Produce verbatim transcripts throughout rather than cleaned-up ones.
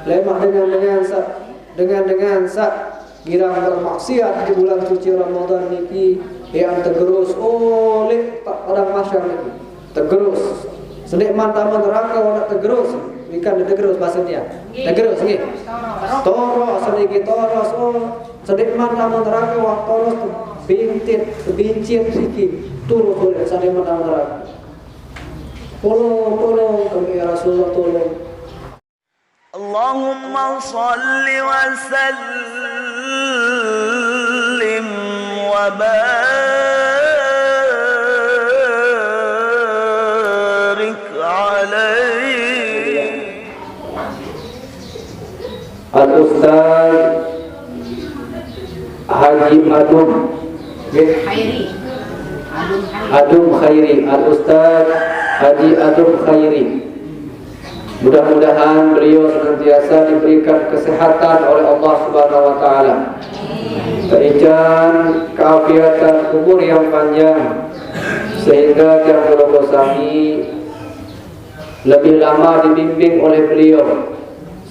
Lemak dengan-dengan saq, dengan-dengan saq girang bermaksiat di bulan suci Ramadan niki, yang tegerus oleh Padang Mahsyar niki. Tegerus. Sendeqman tame nerake, wah, tegerus. Ikan tegerus bahasa dia. Tegerus nggih. Toros niki, toros, oh. Sendeqman tame nerake, wah, toros, tebintit, tebincit niki. Turus oleh sendeqman tame nerake. Tolong, tolong kami, ya Rasulullah, tolong. اللهم صل وسلم وبارك عليه. Al-Ustaz Haji Adum. Nggih. Khairi. Adum Khairi. Adum Khairi. Al-Ustaz Haji Adum Khairi. Mudah-mudahan beliau senantiasa diberikan kesehatan oleh Allah Subhanahu wa Ta'ala, keican keafiatan, umur yang panjang, sehingga tiang Lurus sami lebih lama dibimbing oleh beliau.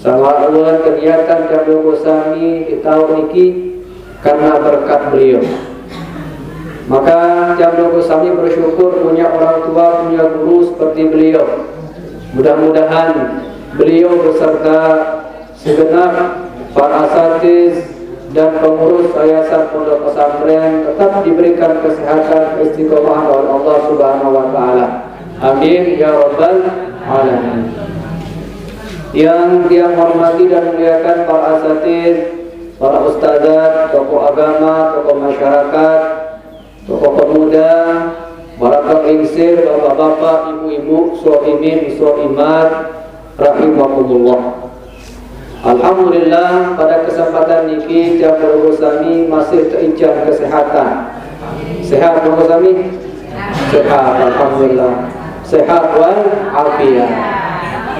Sawak ruan kegiatan tiang Lurus sami di taun niki karena berkat beliau. Maka tiang Lurus sami bersyukur punya orang tua, punya guru seperti beliau. Mudah-mudahan beliau beserta segenap para asatiz dan pengurus yayasan pondok pesantren tetap diberikan kesehatan istiqomah oleh Allah Subhanahu wa Ta'ala. Amin ya rabbal alamin. Yang tiang hormati dan muliakan para asatiz, para ustazat, tokoh agama, tokoh masyarakat, tokoh pemuda, para pengingsir, bapak-bapak, ibu-ibu, soimin, soimat, rahimakumullah. Alhamdulillah, pada kesempatan niki tiang Lurus sami masih teican kesehatan. Sehat Lurus sami? Sehat, alhamdulillah. Sehat wal afiat.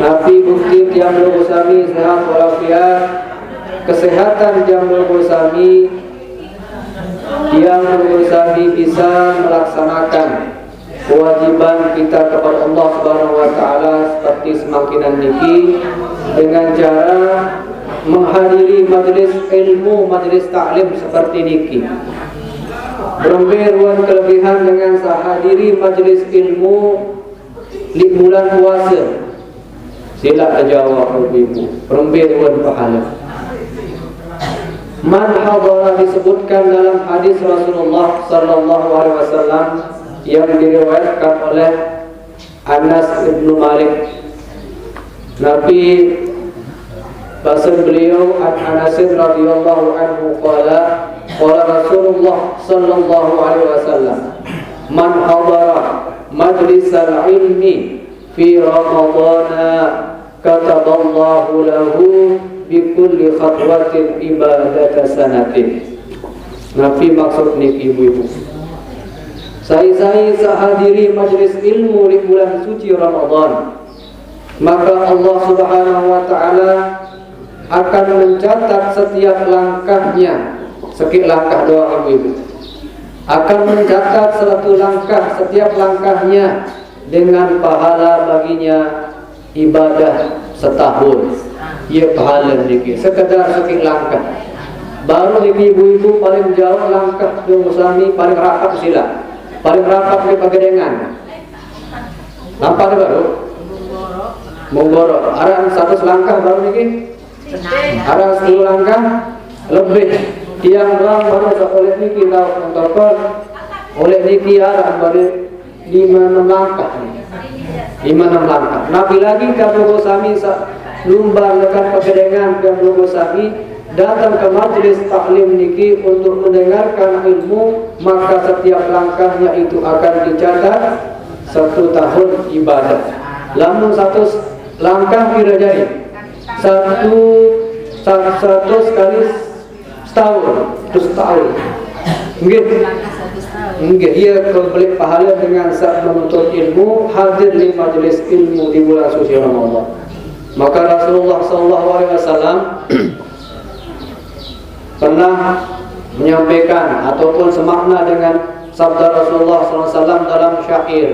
Napi bukti tiang Lurus sami sehat wal afiat? Kesehatan tiang Lurus sami, tiang Lurus sami bisa melaksanakan kewajiban kita kepada Allah Subhanahu wa Ta'ala seperti semangkinan niki dengan cara menghadiri majelis ilmu, majelis taklim seperti niki. Berembe ruan kelebihan dengan saq hadiri majelis ilmu di bulan puasa? Silaq tejawab, Bapak Ibu. Berembe ruan pahala. Man hadara disebutkan dalam hadis Rasulullah sallallahu alaihi wasallam yang diriwayatkan oleh Anas ibnu Malik. Nabi pesan beliau, an Anasin radhiyallahu anhu qala, qala Rasulullah sallallahu alaihi wasallam, man hadara majlisal ilmi fi Ramadana kataballahu lahu bi kulli khatwatin ibadata sanatin. Napi maksud niki, ibu-ibu? Sai-sai saq hadiri majelis ilmu di bulan suci Ramadan, maka Allah Subhanahu wa Ta'ala akan mencatat setiap langkahnya, sekeq langkah doang, ibu-ibu, akan mencatat satu langkah, setiap langkahnya dengan pahala baginya ibadah setahun. Ye pahala niki sekedar sekeq langkah. Baru niki ibu-ibu paling jauh langkah Lurus sami paling rapat silaq. Paling rapat di Pegedengan. Nampak tu baru? Munggoro. Araq seratus langkah baru niki. Araq sepuluh langkah lebih. Tiang doang baru saq oleh niki taoq protokol. Oleh niki araq baru lime enem langkah. Lime enem langkah. Napi lagi tiang Lurus sami saq lumbar lekan Pegedengan, tiang Lurus sami datang ke majelis taklim niki untuk mendengarkan ilmu, maka setiap langkahnya itu akan dicatat satu tahun ibadah. Lamun seratus langkah pire jari? Satu, sa-, seratus kali setahun, terus setahun. Nggih. Nggih, iya kebeleq pahala dengan saq menuntut ilmu, hadir di majelis ilmu di bulan suci Ramadan. Maka Rasulullah sallallahu alaihi wasallam pernah menyampaikan ataupun semakna dengan sabda Rasulullah sallallahu alaihi wasallam dalam syair.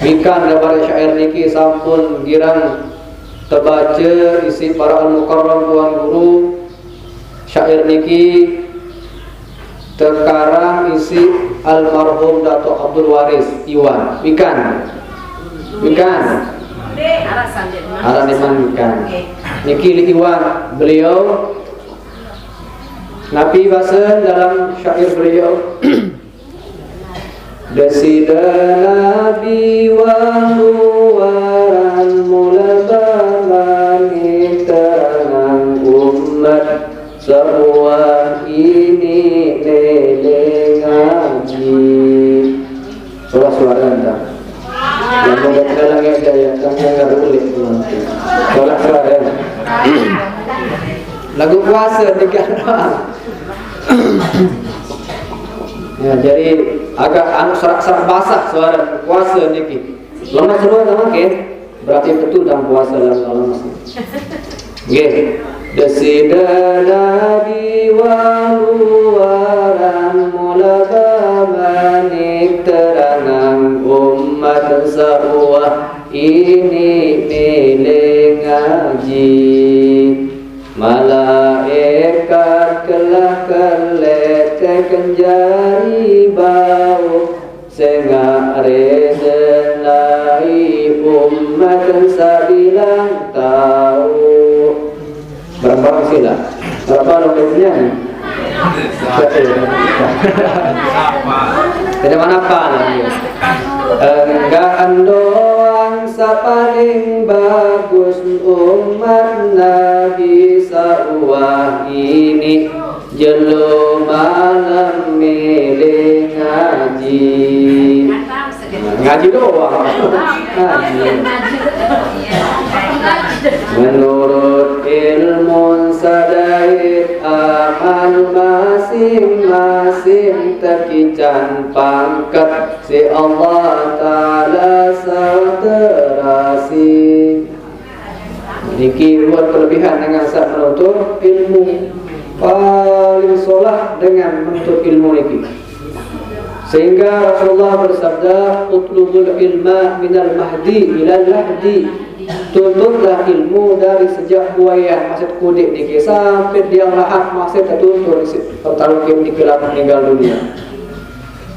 Wikan daripada syair niki sampun girang Tebaca isik para al-mukarram tuan guru, syair niki tekarang isik almarhum Datuk Abdul Waris Iwan. Ikan. Ikan. Arah Iman Ikan. Niki li Iwan beliau. Nabi basa dalam syair beliau. Deside Nabi waluaran mula bamanik teranang umat semua ini nele ngaji. Suara-suara entah. Yang mau dalam ya jaya, kamu nggak boleh. Suara-suara. Lagu puasa tiga doang. Ya, jadi agak anu serak-serak basah suara puasa niki. Lemas semua sama ke? Berarti betul dalam puasa dalam lemas. Nggih. Deside Nabi waluaran mula bamanik teranang umat seuah ini milih ngaji. Malaikat kelah kelete kenjari bau sengak reden lai umat sabilang tau. Berapa sila? Berapa lomboknya? Tidak mana apa lagi. Enggak doang sa paling bagus umat Nabi seuah ini jelo malam milih ngaji. Ngaji doang. Ngaji. Menurut ilmu sadait amal masing-masing tekican pangkat si Allah Ta'ala sauterasi. Niki buat kelebihan dengan saat menuntut ilmu. Paling solah dengan menuntut ilmu niki. Sehingga Rasulullah bersabda, "Utlubul ilma minal mahdi ilal lahdi." Tuntutlah ilmu dari sejak buaya masih kudik niki sampai dia lahat masih tertuntut di situ. Taruh di kelam meninggal dunia.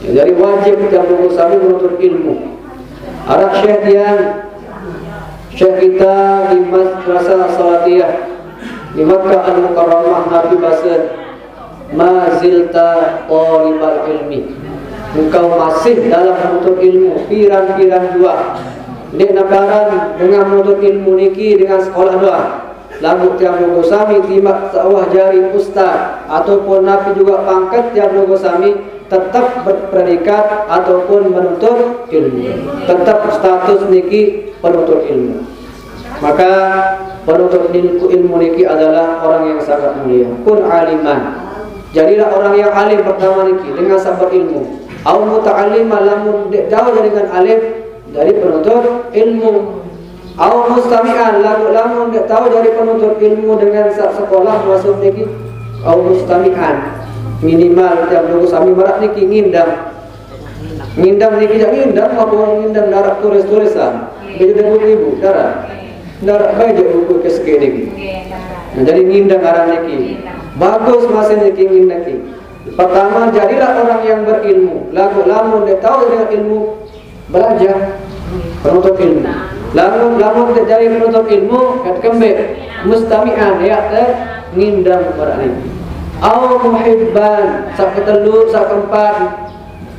Ya, jadi wajib tiap minggu sami menuntut ilmu. Arab Syekh Dian, Syekh kita di Madrasah Salatiyah di Makkah Al-Mukarramah Nabi Basen, "Ma zilta talibal ilmi." Engkau masih dalam menuntut ilmu, pirang-pirang jua. Ndik nakaran dengan menuntut ilmu niki dengan sekolah doang. Lagu tiap minggu sami timbak seuah jari ustaz ataupun napi juga pangkat tiap minggu sami tetap berpredikat ataupun menuntut ilmu. Tetap status niki penuntut ilmu. Maka penuntut ilmu, ilmu niki adalah orang yang sangat mulia. Kun aliman. Jadilah orang yang alim pertama niki dengan sabar ilmu. Au muta'alliman, lamun dek jauh dengan alim, jadi penuntut ilmu. Au mustami'an, lagu lamun dek tahu dari penuntut ilmu dengan sa- sekolah masuk niki. Au mustami'an, minimal tiap minggu sami marak niki ngindang. Ngindang niki jak ngindang, apa ngindang darat tulis-tulisan? Baju dan buku ibu, darat. Darat baik je buku ke sekali niki. Nah, jadi ngindang arah niki. Bagus masih niki ngindang niki. Pertama, jadilah orang yang berilmu. Lagu lamun dek tahu dengan ilmu, belajar, penuntut ilmu. Lamun lamun dek jadi penuntut ilmu, kat kembek mustami'an ya ter ngindang marak niki. Au muhibban, sak ketelu, sak keempat,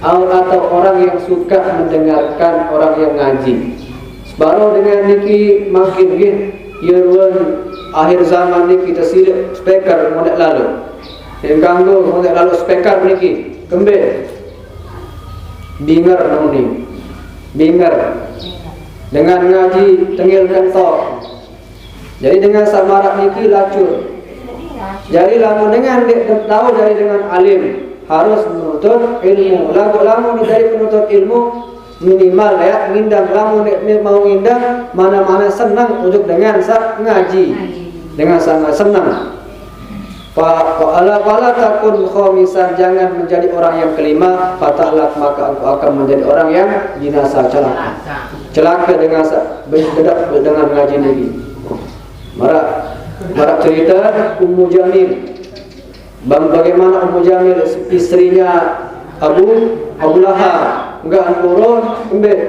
au atau orang yang suka mendengarkan orang yang ngaji. Sebaru dengan niki makin gih, ya ruan akhir zaman niki tersilip speaker model lalu. Yang ganggu model lalu speaker niki, kembek. Binger nuni. Binger. Dengan ngaji tengil kentok. Jadi dengan samarak niki lacur. Jadi lamun dengan dek tahu dari dengan alim harus menuntut ilmu. Lagu lamun dari penuntut ilmu minimal ya ngindang lamun dek mau ngindang mana-mana senang ujuk dengan sa ngaji dengan sangat senang. Fa fa ala fala takun khamisan, jangan menjadi orang yang kelima, fatahlak, maka engkau akan menjadi orang yang binasa, celaka. Celaka dengan sa- bedak dengan ngaji niki. Marak, marak cerita Ummu Jamil. Bang, bagaimana Ummu Jamil, istrinya Abu Abu Lahab? Enggak, ampun, embek.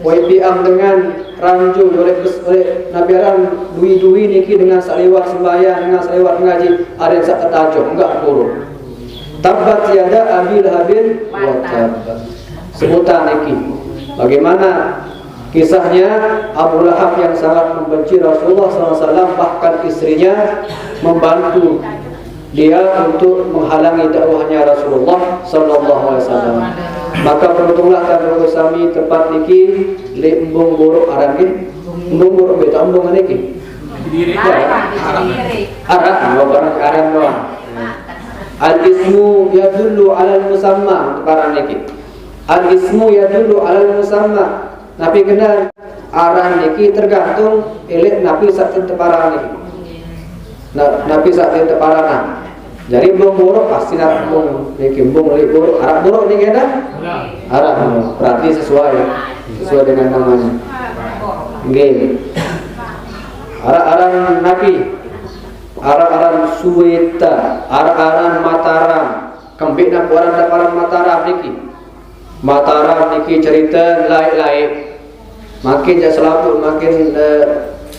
Wai piam dengan ranjau oleh, oleh Nabi Adam, dui-dui niki dengan saliwat sembahyang, dengan saliwat ngaji, ada yang sak ketajuk, enggak, ampun. Tabbat yada Abi Lahabin wa tab. Sebutan niki. Bagaimana kisahnya Abu Lahab yang sangat membenci Rasulullah sallallahu alaihi wasallam, bahkan istrinya membantu dia untuk menghalangi dakwahnya Rasulullah sallallahu alaihi wasallam. Maka beruntunglah kami sami tempat niki, li embung buruk aran nggih. Embung buruk beta embung niki. Arah, barang aran doang. Al-ismu yadullu alal musamma, teparan niki. Al-ismu yadullu alal musamma. Napi kena aran niki tergantung elek napi sak teparan niki. Nah, napi sak teparan nah. Jadi embung buruk pasti nak embung niki, embung li buruk. Arak buruk niki dah? Arak buruk. Berarti sesuai, sesuai dengan namanya. Nggih. Arak aran napi? Arak aran Suweta, arak aran Mataram. Kembik nak aran teparan Mataram niki. Mataram niki cerita laik-laik. Makin jak selaput, makin, eh,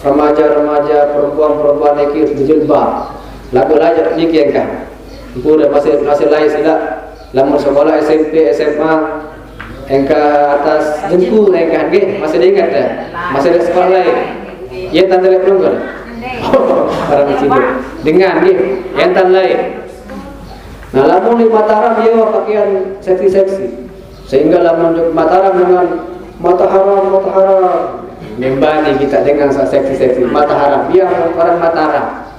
remaja-remaja, perempuan-perempuan niki berjilbab. Lagu layak niki engkah. Empu dah masih, masih lain silap. Lamun sekolah S M P, S M A, engkah atas jengku engkah nggih, masih diingat dah. Masih ada sekolah lain. Ya, tanda lek pelungkur. Orang sibuk. Dengan nggih, yang tanda lain. Nah, lamun di Mataram dia pakaian seksi-seksi. Sehingga lamun di Mataram dengan mata haram, mata haram. Nimbani kita dengan sa- seksi-seksi, mata haram. Dia orang Mataram.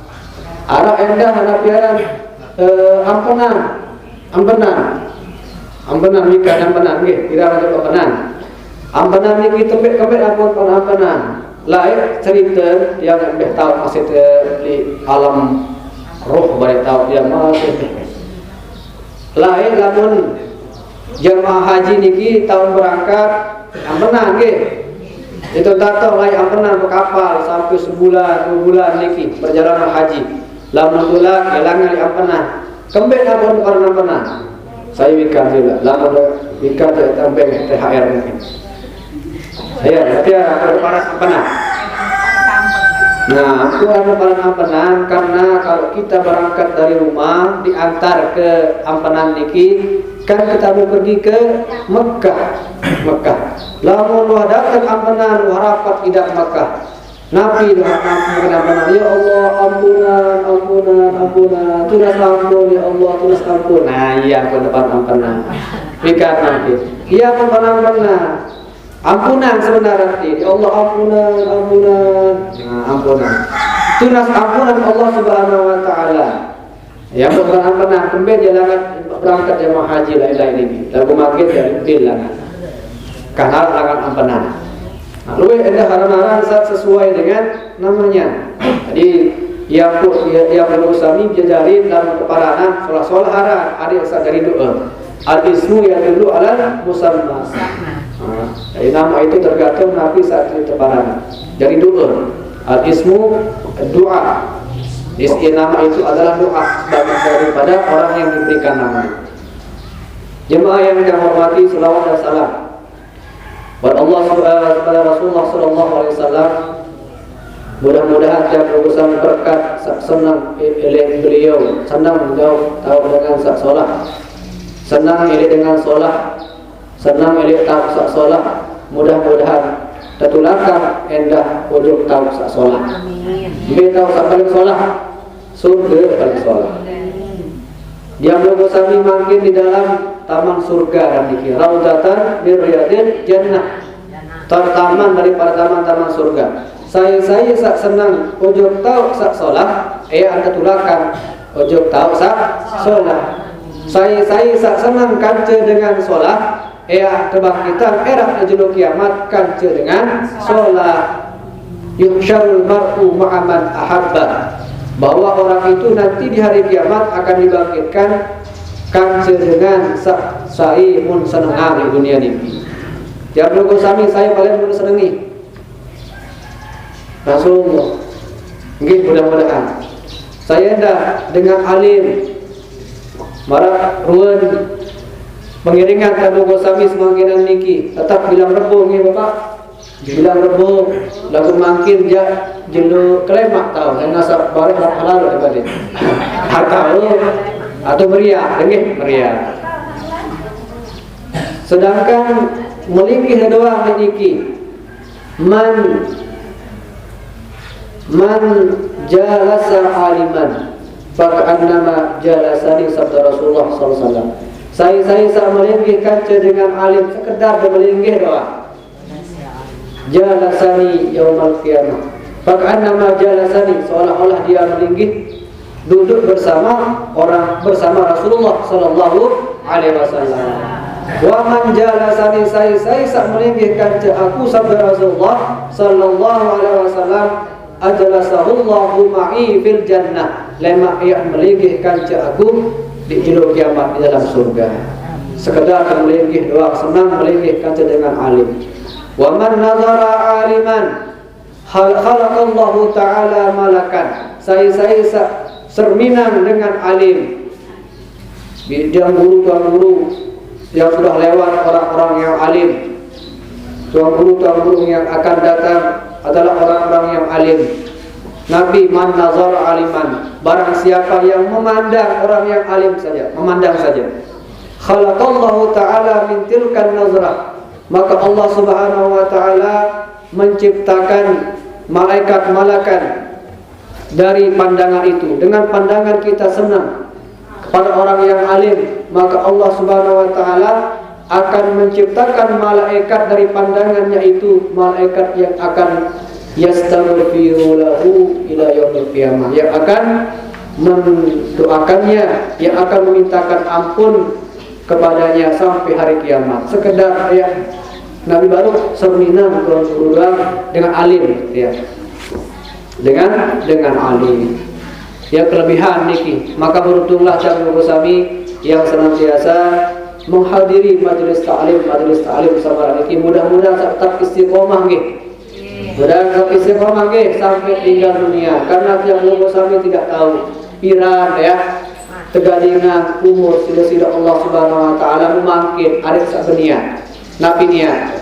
Arak endah anak piaran, eh, ampenan. Ampenan. Ampenan, ikan ampenan nggih, kira aja ampenan. Ampenan niki tepik-tepik ampun pun ampenan. Lain cerita yang lebih tahu masih di alam roh, balik tahu dia masih. Lain lamun jamaah haji niki tahun berangkat, ampenan nggih. Itu tato lain ampenan berkapal sampai sebulan, dua bulan niki perjalanan haji. Lamun tulak, kelangan ampenan. Kembali ampun orang ampenan. Saya wikan juga. Lamun wikan saya tambah T H R mungkin. Ya, tapi ya, pada para ampenan. Nah, aku anu para ampenan karena kalau kita berangkat dari rumah diantar ke ampenan niki, kan kita mau pergi ke Mekah. Mekah. Lamun wah datang ampenan, wah rapat idak Mekah. Nabi dah nak mengenang, "Ya Allah, ampunan, ampunan, ampunan. Tunas ampun, ya Allah, tunas ampun." Nah, iya, ampun depan ampunan. Pikat nanti. Iya, ampun ampunan. Ampunan sebenarnya. Ya Allah, ampunan, ampunan. Nah, ampunan. Tunas ampunan Allah Subhanahu wa Ta'ala. Ya, bukan ampunan, kembali jalankan berangkat jamaah haji lain-lain ini. Lagu maghrib ya, bil langan. Karena langan ampunan. Nah, luwih endah aran-aran sa- sesuai dengan namanya. Jadi, yang pu- ya- yang perlu kami jajari dalam keparanan, solah-solah aran, ada yang sadari doa. Al ismu yadullu alal musamma. Nah, jadi nama itu tergantung napi saat itu teparan. Jadi doa. Al ismu doa. Is- nama itu adalah doa sebagai daripada orang yang diberikan nama. Jemaah yang kami hormati, selawat dan salam buat Allah sub- eh, kepada Rasulullah sallallahu alaihi wasallam. Mudah-mudahan tiap urusan berkat sa- senang e- elek beliau, senang jauh tahu dengan sak solah, senang elek dengan solah, senang elek tahu sak solah. Mudah-mudahan tetulakan endah ujuk tahu sak solah. Amin. Be tahu sak paling solah, surga paling solah. Dia menunggu sami makin di dalam taman surga dan dikira raudatan min riyadil jannah. Tertaman daripada taman-taman surga. Saya-saya sak senang ujung tahu sak solah, eh anda tulakan ujung tahu sak solah. Saya-saya sak senang kanca dengan solah, eh kebangkitan erak jelu kiamat kanca dengan solah. Yuhsyarul mar'u ma'aman ahabba. Bahwa orang itu nanti di hari kiamat akan dibangkitkan kanca dengan sa- sai mun senengang di dunia ini. Jangan lupa sami saya paling mun senengi. Rasulullah. Nggih, mudah-mudahan. Saya dah dengan alim. Mara ruan pengiringan tamu sami semangkinan niki tetap bilang Rebo nggih Bapak. Bilang Rebo lagu mangkin ja jelo kelemak tau dan nasab bareh lap halal tadi. Atau atau meriah, nggih meriah. Sedangkan melinggih doang niki man man jalasa aliman faka'annama jalasani sabda Rasulullah sallallahu alaihi wasallam. Saya saya sa melinggih kanca dengan alim sekedar dia melinggih doang. Jalasani yaumal qiyamah. Faka'annama jalasani, seolah-olah dia melinggih duduk bersama orang bersama Rasulullah sallallahu alaihi wasallam. Wa man jalasani sai sai sa melinggih kanca aku sabda Rasulullah sallallahu alaihi wasallam ajlasahullahu ma'i fil jannah. Lemak ia melinggih kanca aku di jelo kiamat di dalam surga. Sekedar melinggih doang senang melinggih kanca dengan alim. Wa man nazara aliman hal khalaqallahu ta'ala malakan. Sai sai sa serminang dengan alim. Di- Tuan guru, tuan guru yang sudah lewat orang-orang yang alim. Tuan guru, tuan guru yang akan datang adalah orang-orang yang alim. Nabi man nazar aliman, barang siapa yang memandang orang yang alim saja, memandang saja. Khalaqallahu ta'ala min tilkan nazrah, maka Allah Subhanahu wa taala menciptakan malaikat malakan dari pandangan itu. Dengan pandangan kita senang kepada orang yang alim, maka Allah Subhanahu wa taala akan menciptakan malaikat dari pandangannya itu, malaikat yang akan yastaghfiru lahu ila yaumil qiyamah, yang akan mendoakannya, yang akan memintakan ampun kepadanya sampai hari kiamat. Sekedar ya Nabi baru serminang doang dengan alim ya. Dengan dengan alim. Ya kelebihan niki. Maka beruntunglah tiang sami yang senantiasa menghadiri majelis taklim, majelis taklim sama niki. Mudah-mudahan tetap istiqomah nggih. Mudah-mudahan tetap istiqomah nggih sampai tinggal dunia. Karena tiang sami tidak tahu piran ya tegadingan umur sida-sida Allah Subhanahu wa taala memangkin adik sak beniat. Napi niat?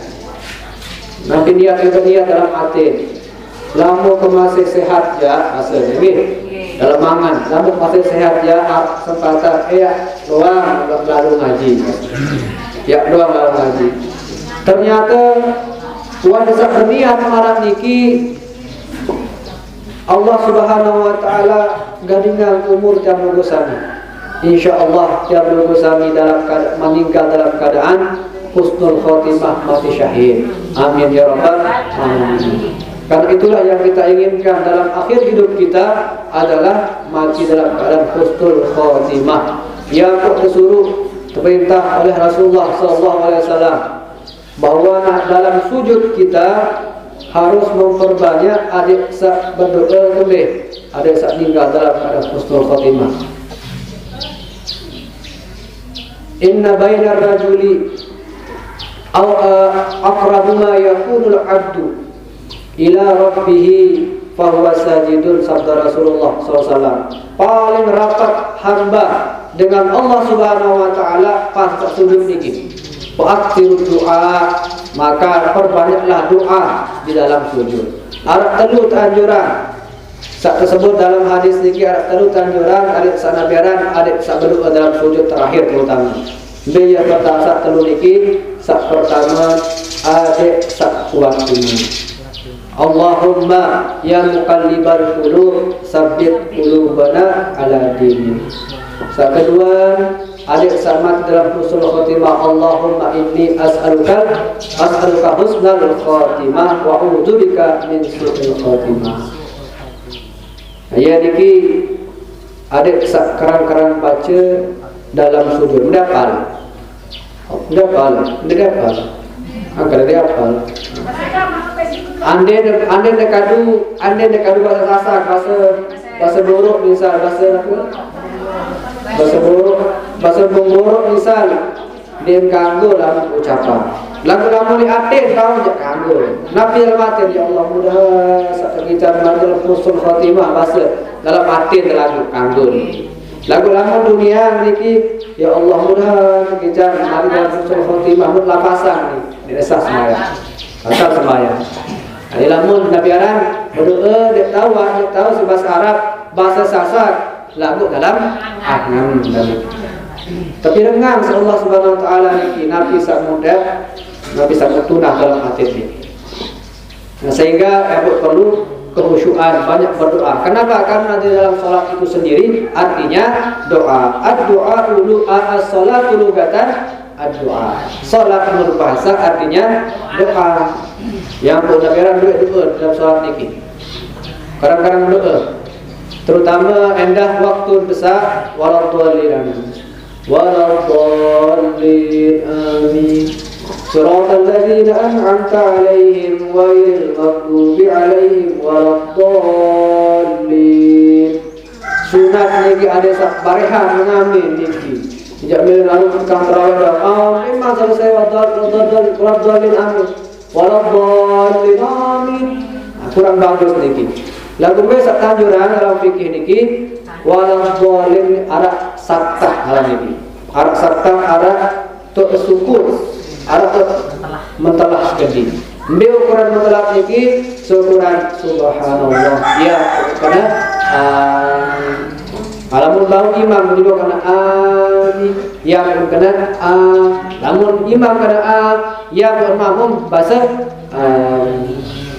Napi niat? Yang berniat dalam hati. Lama ke masih sehat ya, maksudnya nggih. Dalam mangan, lama masih sehat ya, ah, sempatan eh ya, doang lalu ngaji. Ya doang lalu ngaji. Ternyata wan sak berniat marah niki Allah Subhanahu wa taala gadingan umur tiang sami. Insya Allah tiang sami dalam keadaan meninggal dalam keadaan husnul khotimah mati syahid. Amin ya rabbal alamin. Karena itulah yang kita inginkan dalam akhir hidup kita adalah mati dalam keadaan husnul khotimah. Ya kok disuruh perintah oleh Rasulullah sallallahu alaihi wasallam bahwa dalam sujud kita harus memperbanyak adik sak berdoa kembali, adik sak tinggal dalam keadaan husnul khotimah. Inna bainar rajuli au eh, aqrabu ma yakunul abdu ila rabbihi fahuwa sajidun, sabda Rasulullah sallallahu alaihi wasallam. Paling rapat hamba dengan Allah Subhanahu wa taala pas sujud niki. Wa aksiru doa, maka perbanyaklah doa di dalam sujud. Ada telu anjuran. Sak tersebut dalam hadis niki ada telu anjuran, adik sak nabiaran, adik sak berdoa dalam sujud terakhir terutama. Be yang pertama sak telu niki, sak pertama adik sak kuat iman. Allahumma ya muqallibal qulub, sabbit qulubana ala dinik. Sak kedua, adik sak mati dalam husnul khotimah. Allahumma inni as'aluka as'aluka husnal khotimah wa a'udzubika min su'il khotimah. Ya niki adik sak kerang-kerang baca dalam sujud. Mendapal. Mendapal. Mendapal. Angkat dia apal. Ande ande kadu, ande kadu bahasa Sasak, bahasa bahasa Borok misal, bahasa apa? Bahasa Borok, bahasa Borok misal. Dia kanggo dalam ucapan. Laguq lamun leq aten, tao jaq kanggo. Napi dalem aten? Ya Allah, mudahan saq tekican mari dalem husnul khotimah, base dalem aten telaguq kanggo. Laguq lamun dunia niki, ya Allah, mudahan tekican mari dalem husnul khotimah, mut lapasang ni, ndeq sah sembahyang. Batal sembahyang. Jadi lamun napi aran bedoe, ndeq tao, ndeq tao siq base Arab, base Sasak, laguq dalem angen tadi. Tapi rengang siq Allah Subhanahu wa Taala niki, napi saq mudah, napi saq tunah dalem ati niki. Nah, sehingga emang perlu kehusyuan, banyak berdoa. Kenapa? Karena di dalam salat itu sendiri artinya doa. Ad-du'a ulu, as-salatu lugatan ad-du'a. Salat menurut bahasa artinya doa. Yang pun nabi doa, doa dalam salat niki. Kadang-kadang doa. Terutama endah waktu besar, waladdallin, amin. Waladdallin, amin. Siratal ladzina an'amta 'alaihim ghairil maghdubi 'alaihim waladdallin. Sunat niki adeq saq barehan ngamin niki. Sejak mele naru tukang terawih dah, "Amin, mas selesai, waladdallin, waladdallin, amin." Waladdallin, amin. Nah, kurang bagus niki. Laguq mbe saq tanjuran dalam fikih niki, waladdallin araq saktah dalam niki. Araq saktah, araq tok syukur, araq tok mentelah sekediq. Mbe ukuran mentelah niki? Seukuran subhanallah. Ya, kena, ah, lamun bau imam, menimbang kena amin. Ya, kena a. Lamun imam kena a, ya, bukan makmum, base, ah,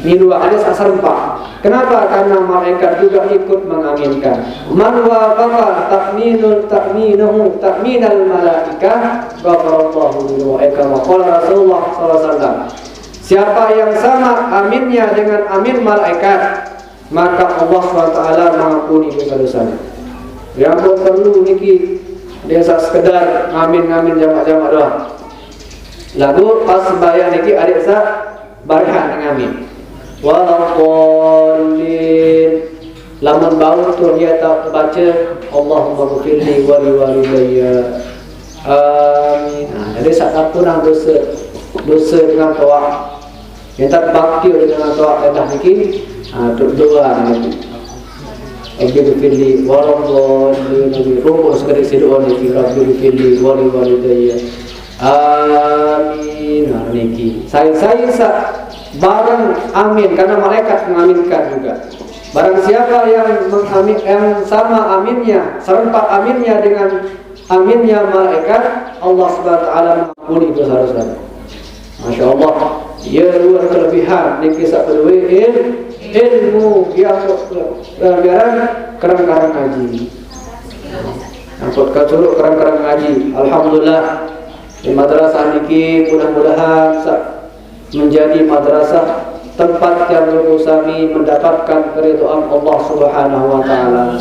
milu, adeq saq serempak. Kenapa? Karena malaikat juga ikut mengaminkan. Man wafaqa ta'minul, ta'minahu, ta'minal malaikah, ghafarallahu lahu. Wa qala Rasulullah sallallahu alaihi wasallam, siapa yang sama aminnya dengan amin malaikat, maka Allah subhanahu wa taala mengampuni dosa-dosanya. Yang perlu niki, adeq saq sekedar ngamin-ngamin jamak-jamak doang. Laguq pas sembahyang niki adeq saq barehan ngamin. Waladdallin. Lamun bau ternyata bace, Allahumma ghfirli wa liwalidayya. Amin. Nah, jadi saq ampun dose, dose dengan toaq. Entar bakti dengan toaq endah niki. Ah, do-, doa niki. Rabbi ghfirli waladdallin. Rumus gede sidoa niki, Rabbi ghfirli wa liwalidayya. Amin. Nah, niki. Sai-sai saq bareng amin, karena malaikat mengaminkan juga. Barang siapa yang mengamin, yang sama aminnya, serempak aminnya dengan aminnya malaikat, Allah Subhanahu wa taala mengampuni dosa-dosanya. Masya Allah. Ya, luar kelebihan niki saq bedoe il-, ilmu, ya, biaran kereng-kereng ngaji. Angkut ke Curug kereng-kereng ngaji. Alhamdulillah. Di madrasah niki mudah-mudahan saq menjadi madrasah tempat yang guru sami mendapatkan keridhaan Allah Subhanahu wa taala.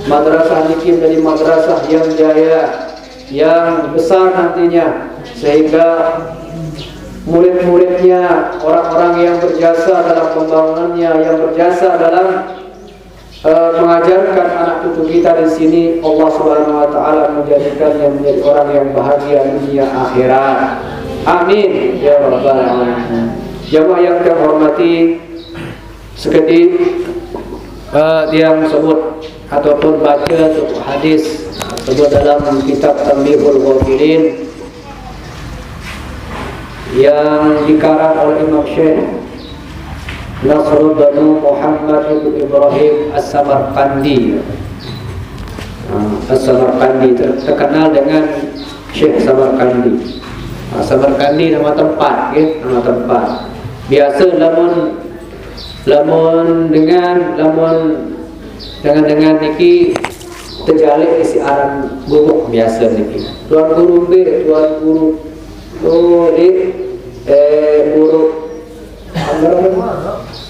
Madrasah niki menjadi madrasah yang jaya, yang besar nantinya, sehingga murid-muridnya, orang-orang yang berjasa dalam pembangunannya, yang berjasa dalam eh, mengajarkan anak cucu kita di sini, Allah Subhanahu wa taala menjadikan yang menjadi orang yang bahagia dunia akhirat. Amin ya rabbal alamin. Jamaah yang kami hormati, sekediq, eh, tiang sebut ataupun baca tu hadis sebut dalam kitab Tanbihul Ghafilin yang dikarang oleh Imam Syekh Nasr bin Muhammad bin Ibrahim As-Samarqandi. Ah, As-Samarqandi ter-, terkenal dengan Syekh Samarqandi. Ah, Samarqandi nama tempat, ya, nama tempat. Biasa lamun, lamun dengan, lamun dengan-dengan niki tejalik isi aran gubuk biasa niki. Tuan Guru mbe, Tuan Guru. Oh, di, eh, Guru.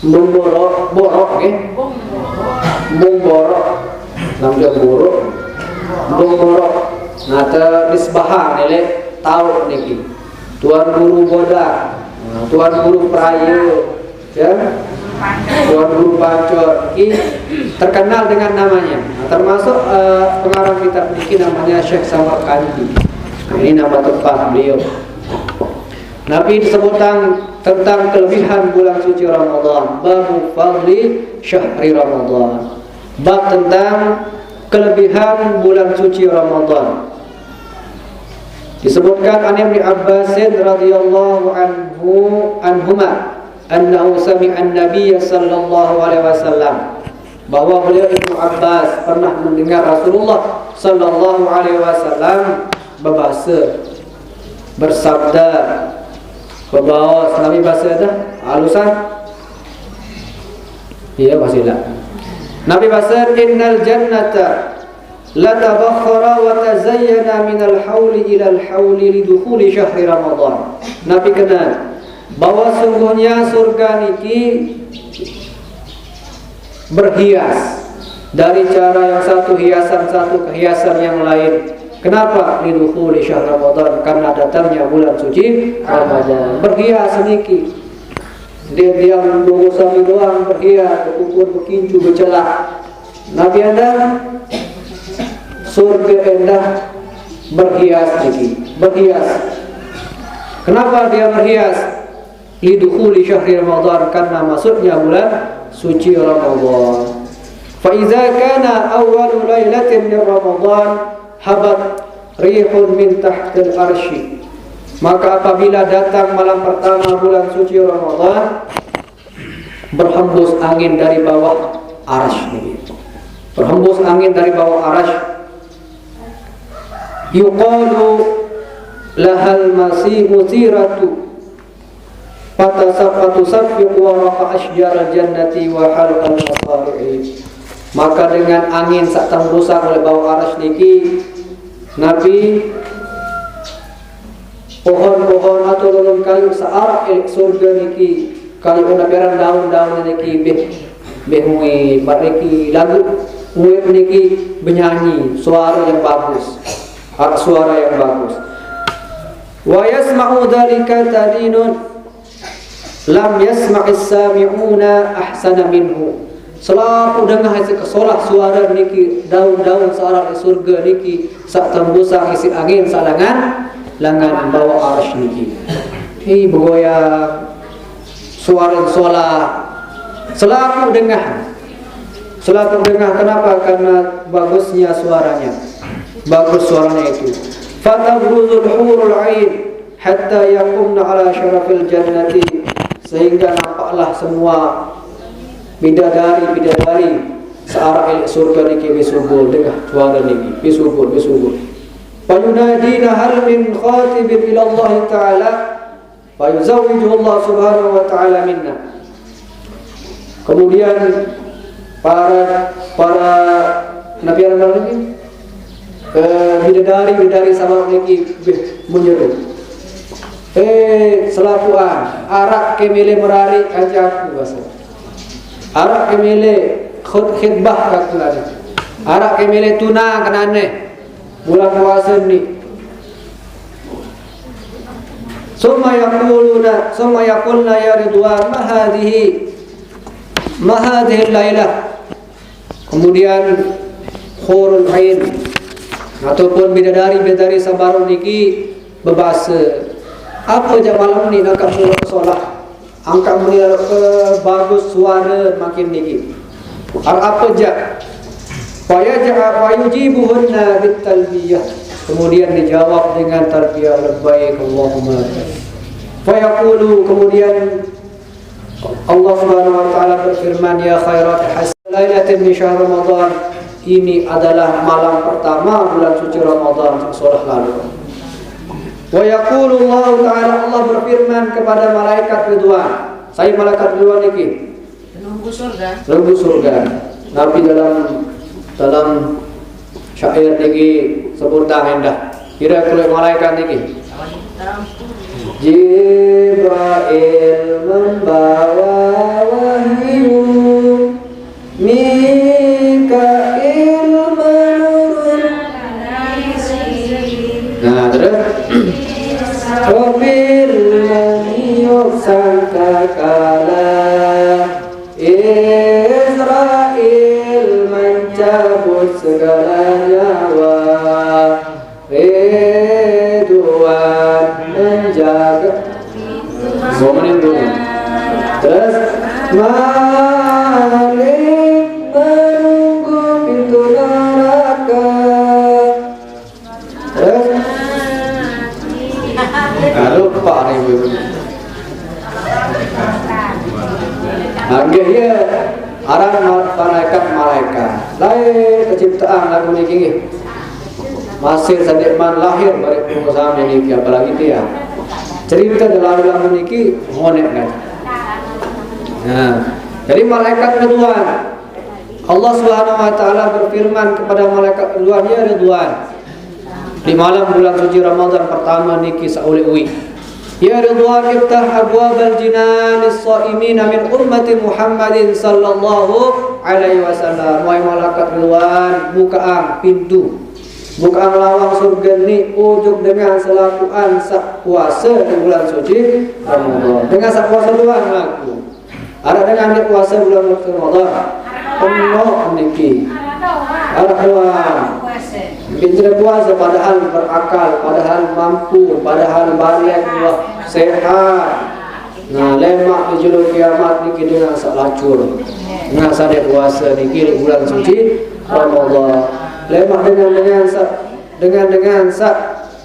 Embung Borok, Borok, nggih. Embung Borok. Nang dia Borok. Embung Borok. Nah, te nisbahan nilai tau niki. Tuan Guru Bodak. Nah, Tuan Guru Prayo. Ya. Tuan Guru Pancor. Niki terkenal dengan namanya. Nah, termasuk, eh, pengarang kitab niki namanya Syekh Samarkandi. Nah, ini nama tempat beliau. Nabi disebutkan tentang kelebihan bulan suci Ramadan. Babu fadli syahri Ramadan. Bab tentang kelebihan bulan suci Ramadan. Disebutkan an Ibni Abbasin radhiyallahu anhu, anhuma, annahu sami'an Nabiyya sallallahu alaihi wasallam, bahwa beliau, Ibnu Abbas, pernah mendengar Rasulullah sallallahu alaihi wasallam berbahasa, bersabda, berbahasa, Nabi bahasa dah, halusan. Ya, masih lah. Nabi bahasa, "Innal jannata latabakhara wa tazayyana minal hauli ilal hauli lidukhuli syahri Ramadan." Nabi kena bahwa sungguhnya surga niki berhias dari cara yang satu hiasan satu ke hiasan yang lain. Kenapa? Lidukhuli syahr Ramadan, karena datangnya bulan suci Ramadan. Berhias niki. Dia diam dulu sami doang berhias, berkukur, berkincu, bercelah. Nabi anda surga anda berhias niki, berhias. Kenapa dia berhias? Lidukhuli syahri Ramadan, karena masuknya bulan suci Ramadan. Fa iza kana awwalu lailatin min Ramadan habat rihun min tahtil arsy. Maka apabila datang malam pertama bulan suci Ramadan, berhembus angin dari bawah arsy. Berhembus angin dari bawah arsy. Yuqalu lahal masi-, musiratu, fatasaf-, fatusaffiqu waraqa asjaral jannati wa halqal masari'i. Maka dengan angin sak tembusang oleh bawah arsy niki, Nabi, pohon-pohon atau lolon kayu searak elik surga niki, kayu kena peran daun-daun niki beh, beh mui, bar niki lagu mui niki, benyanyi, suara yang bagus, arak suara yang bagus. Wa yasma'u dzalika taninun lam yasma'is sami'una ahsana minhu. Selaku dengah isi kesolah suara niki, daun-daun searak surga niki, sak tembusang isi angin sak langan, langan bawah arsy niki. Hi begoyang suara solah. Selaku dengah. Selaku dengah kenapa? Karena bagusnya suaranya. Bagus suaranya itu. Fatabruzul hurul ain hatta yaqumna ala syarafil jannati, sehingga nampaklah semua bidadari-bidadari searak elik surga niki bisugul, dengah suara niki bisugul, bisugul. Fayunadina hal min khatibin ila Allah Ta'ala, fayuzawwijuhu Allah Subhanahu wa Ta'ala minna. Kemudian para, para nabi Allah ini, eh, bidadari, bidadari sama niki beh, menyeru. Eh, selapuan, arak kemele merari kancaku bahasa. Arak kemele khut-, khidbah katulane. Arak kemele tuna kenane. Bulan puasa ni. Summa yaquluna, summa yaqulna ya Ridwan, ma hadhihi, ma hadhihi lailah. Kemudian hurul ain ataupun bidadari-bidadari sabaru niki bebasa, apa ja malam ni nak solah? Angkat muni lalu ke bagus suara makin niki. Ar apa ja? Fayaj'a-, fayujibuhunna bit talbiyah. Kemudian dijawab dengan talbiyah, labbaik Allahumma labbaik. Fayaqulu, kemudian Allah Subhanahu wa Ta'ala berfirman, ya khairat has-, lailatin min syahr Ramadan. Ini adalah malam pertama bulan suci Ramadan, solah lalu. Wa yaqulu Allah Ta'ala, Allah berfirman kepada malaikat Ridwan. Saya malaikat Ridwan niki. Penunggu surga. Penunggu surga. Nabi dalam, dalam syair niki sebutan endah. Kira kulit malaikat niki. Jibril membawa wahyu, Mikail menurun. Nah, terus. Israfil meniup sangkakala. Israfil mencabut segala nyawa. Ridwan menjaga. Terus, maling menunggu pintu neraka. Terus, ah, lupa nih, Bu. Anggih ya, aran ma-, malaikat-malaikat. Lain keciptaan lagu niki nggih. Masih sandeq man lahir bareh pengusaha niki, apalagi dia. Cerita dalam lagu niki ngonek kan. Nah, jadi malaikat Ridwan. Allah Subhanahu wa taala berfirman kepada malaikat Ridwan, "Ya Ridwan." Di malam bulan suci Ramadan pertama niki saulek wi. "Ya Ridwan, iftah abwabal jinan lis-shaimin min ummati Muhammadin sallallahu alaihi wasallam." Wahai malaikat Ridwan, bukaang pintu. Bukaang lawang surga ni ojok dengan selapuan saq puase di bulan suci Ramadan. Dengan saq puase doang laku. Araq dengan ndeq puase bulan Ramadan. Penoq niki. Araq doang. Pinter puase padahal berakal, padahal mampu, padahal baligh, wah, sehat. Nah, lemaq di jelo kiamat niki dengan saq lacur. Dengan saq ndeq puase niki leq bulan suci Ramadan. Lemaq dengan-dengan saq, dengan-dengan saq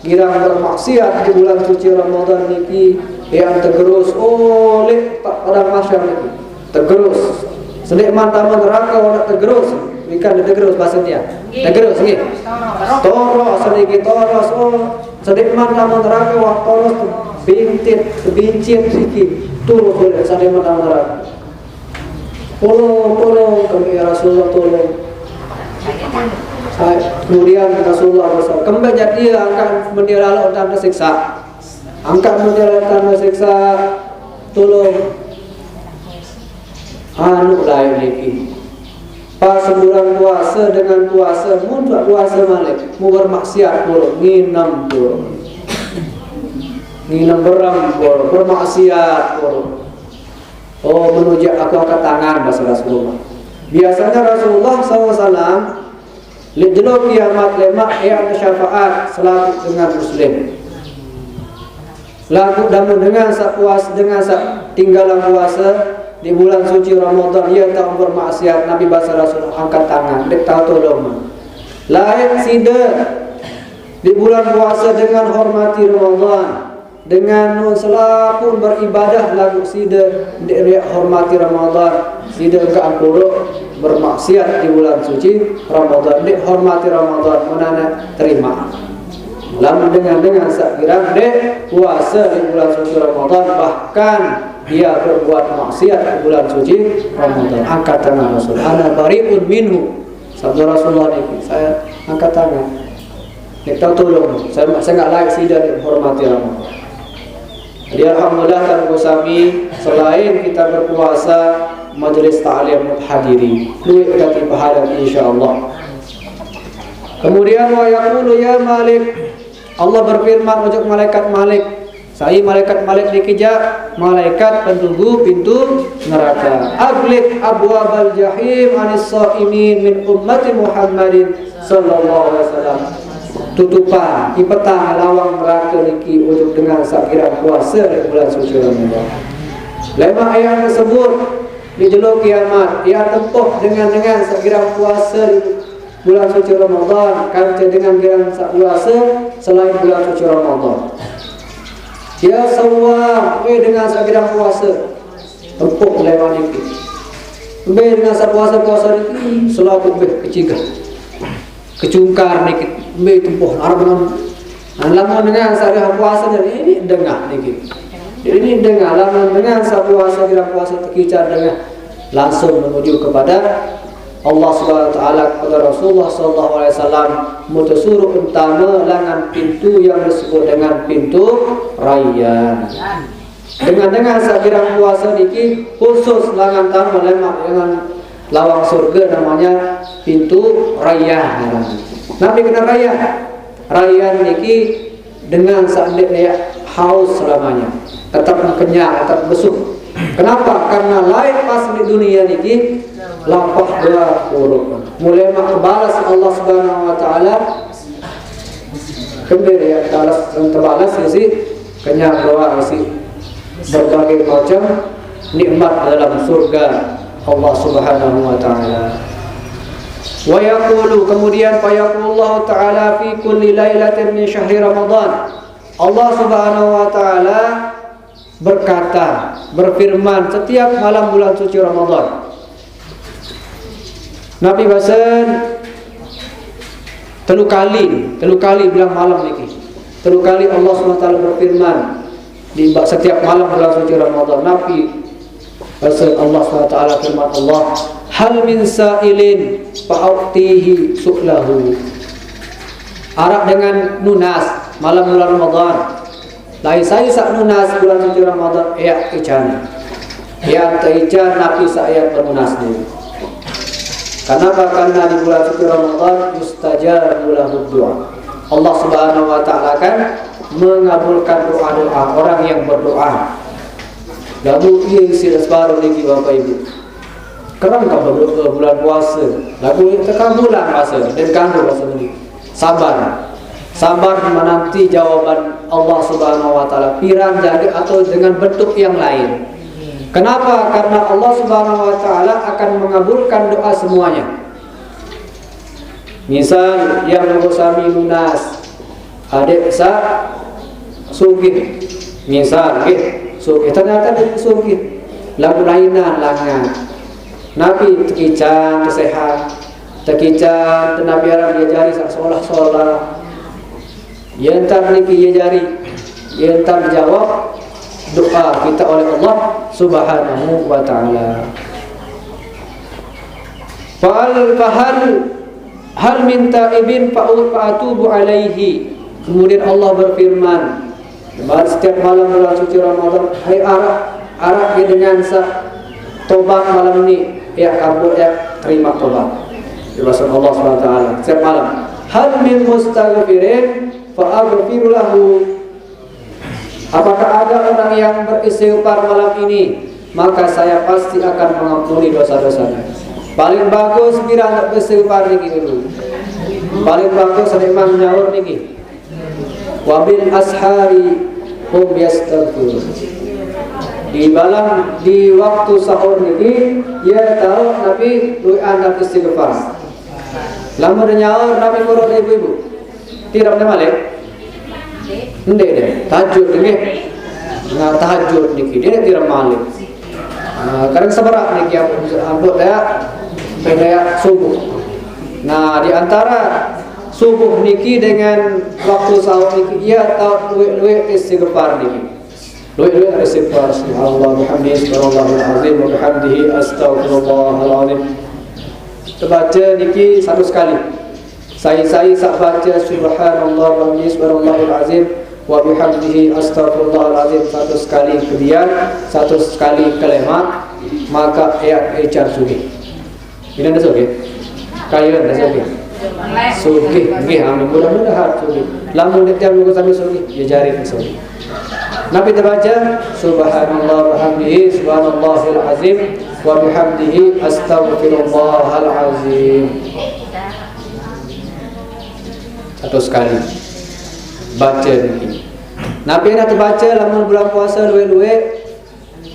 girang bermaksiat di bulan suci Ramadan niki, yang tegerus oleh Pak Padang Mahsyar niki. Tegerus. Sendeqman tame nerake ora tegerus. Ikan tegerus bahasa dia. Tegerus nggih. Toros niki toros. Oh, sendeqman tame nerake wah toros bintit, bincit niki. Turus oleh sendeqman tame nerake. Tolong, tolong kami ya Rasulullah, tolong. Hai, kemudian Rasulullah bersabda, "Kembe jaq ie angkat bendera Allah tanda siksa. Angkat bendera Allah tanda siksa, tolong." Anu lain niki. Pas bulan puase dengan puase, mun puase malik, mu bermaksiat pura, nginem pura. Nginem berem pura, bermaksiat pura. Oh, menujak aku angkat tangan, bahasa Rasulullah. Biasanya Rasulullah sallallahu alaihi wasallam, leq jelo kiamat lemaq ie syafaat selapuq dengan muslim. Laguq lamun dengan saq puas, dengan saq tinggalan puase di bulan suci Ramadan, ie tao bermaksiat, Nabi base Rasul angkat tangan, ndeq tao tulung. Laeq side di bulan puase dengan hormati Ramadan. Dengan nun selapuq beribadah laguq side ndeq riaq hormati Ramadan, side engkaq ampuruk bermaksiat di bulan suci Ramadan, ndeq hormati Ramadan, menane terima. Lamun dengan-dengan saq girang ndeq puase di bulan suci Ramadan, bahkan dia berbuat maksiat di bulan suci Ramadan, angkat tangan Rasul, "Ana bari'un minhu." Sabda Rasulullah niki, "Saya angkat tangan. Ndeq tao tulung. Saya, saya nggak layak side hormati Ramadan." Jadi alhamdulillah, kan sami, selain kita berpuasa, majelis taklim hadiri. Lueq gati pahala, insyaallah. Kemudian, "Wa yaqulu ya Malik." Allah berfirman ojok malaikat Malik. Sai malaikat Malik niki jaq? Malaikat pentunggu pintu neraka. "Aghliq abwabal jahim anis shaimin min ummati Muhammadin sallallahu alaihi wasallam." Tutupang, ipetang lawang nerake niki ojok dengan saq girang puase leq bulan suci Ramadan. Lemaq ayat tersebut, di jelo kiamat, ie tempoh dengan-dengan saq girang puase leq bulan suci Ramadan, kance dengan girang saq puase selain bulan suci Ramadan. Ie sewang, eh, dengan saq girang puase. Tempoh lemaq niki. Mbe dengan saq puase-puase niki, selapuq mbe kecigah. Kecungkar niki, mbe tempoh arep menang. Nah, lamun dengan saq puase niki, ini dengah niki. Jadi ini dengah, lamun dengan saq puase, girang puase tekican dengah. Langsung menuju kepada Allah Subhanahu wa taala, kepada Rasulullah sallallahu alaihi wasallam, mutesuruq utame langan pintu yang disebut dengan pintu Rayyan. Dengan-dengan saq girang puase niki khusus langan tame lemaq dengan lawang surge namanya pintu Rayyan. Napi kene Rayyan? Rayyan niki dengan saq ndeq leq haus selamanya. Tetep kenyang, tetep besuh. Kenapa? Karena laeq pas leq dunie niki lapah doang uruq. Mule maq tebalas Allah Subhanahu wa taala, kembe ya tebalas, tebalas isiq kenyang doang isiq berbagai macam nikmat dalam surga Allah Subhanahu wa taala. Wa yaqulu, kemudian fa yaqulullahu taala fi kulli lailatin min syahri Ramadan. Allah Subhanahu wa taala berkata, berfirman setiap malam bulan suci Ramadan. Nabi basen telu kali, telu kali bilang malam niki. Telu kali Allah Subhanahu wa taala berfirman di ba-, setiap malam bulan suci Ramadan. Nabi basen Allah Subhanahu wa taala, firman Allah, "Hal min sa'ilin fa'utihi su'lahu." Arah dengan nunas malam bulan Ramadan. Lain sai sak nunas bulan suci Ramadan, ya ican. Ya teican napi sak ya penunas ni. Karena bahkan di bulan suci Ramadan yustajabu lahu doa. Allah Subhanahu wa taala akan mengabulkan doa-doa orang yang berdoa. Lagu ini sila separuh lagi Bapak Ibu. Kerang ka berdoa bulan puasa. Lagu ini tekabulan puasa dan ganggu puasa ini. Sabar. Sabar menanti jawaban Allah Subhanahu wa taala. Piran jadi atau dengan bentuk yang lain. Kenapa? Karena Allah Subhanahu wa taala akan mengabulkan doa semuanya. Misal yang nunggu sami lunas, adik sa sugih. Misal, nggih, sugih. Ternyata dia sugih. Lagu lainan langan. Nabi tekican, sehat. Tekican, tenabi alam dia jari sak solah-solah. Ya entar niki ya jari. Ya entar jawab doa kita oleh Allah Subhanahu wa taala. Fal fahal hal min taibin fa atubu alaihi. Kemudian Allah berfirman, setiap malam bulan suci Ramadan, hai arah, arah dia dengan sa tobat malam ni, ya kabul, ya terima tobat. Di Allah Subhanahu wa taala setiap malam. Hal min mustaghfirin fa aghfiru lahu. Apakah ada orang yang beristighfar malam ini? Maka saya pasti akan mengampuni dosa-dosanya. Paling bagus bila nak beristighfar niki dulu. Paling bagus memang nyaur niki. Wabil ashari hum yastaghfirun. Di malam, di waktu sahur niki, ya tahu Nabi doa dan istighfar. Lamun nyaur Nabi kurang ibu-ibu. Tidak ada malik. Ndek deh, tahajud nggih. Nah, tahajud niki dia tidak malik. Ah, kadang seberat niki ampun, ampun daya, daya subuh. Nah, di antara subuh niki dengan waktu sahur niki, ya tahu luwih-luwih istighfar niki. Luwih-luwih istighfar, subhanallah bihamdi, subhanallahil azim wa bihamdihi, astagfirullahalazim. Terbaca niki satu sekali. Sai-sai sak baca subhanallah wa bihamdihi, subhanallahil azim wa bihamdihi, astagfirullahalazim satu sekali kemudian, satu sekali kelemak, maka ya ican sugih. Ini ada sugih. Kaya ada sugih. Sugih, nggih, amin. Mudah-mudahan sugih. Lamun dia tiap minggu sampai sugih, ya jari sugih. Nabi terbaca subhanallah wa bihamdihi, subhanallahil azim wa bihamdihi, astagfirullahalazim. Satu sekali baca ini. Nabi nak terbaca lamun bulan puasa luwe-luwe.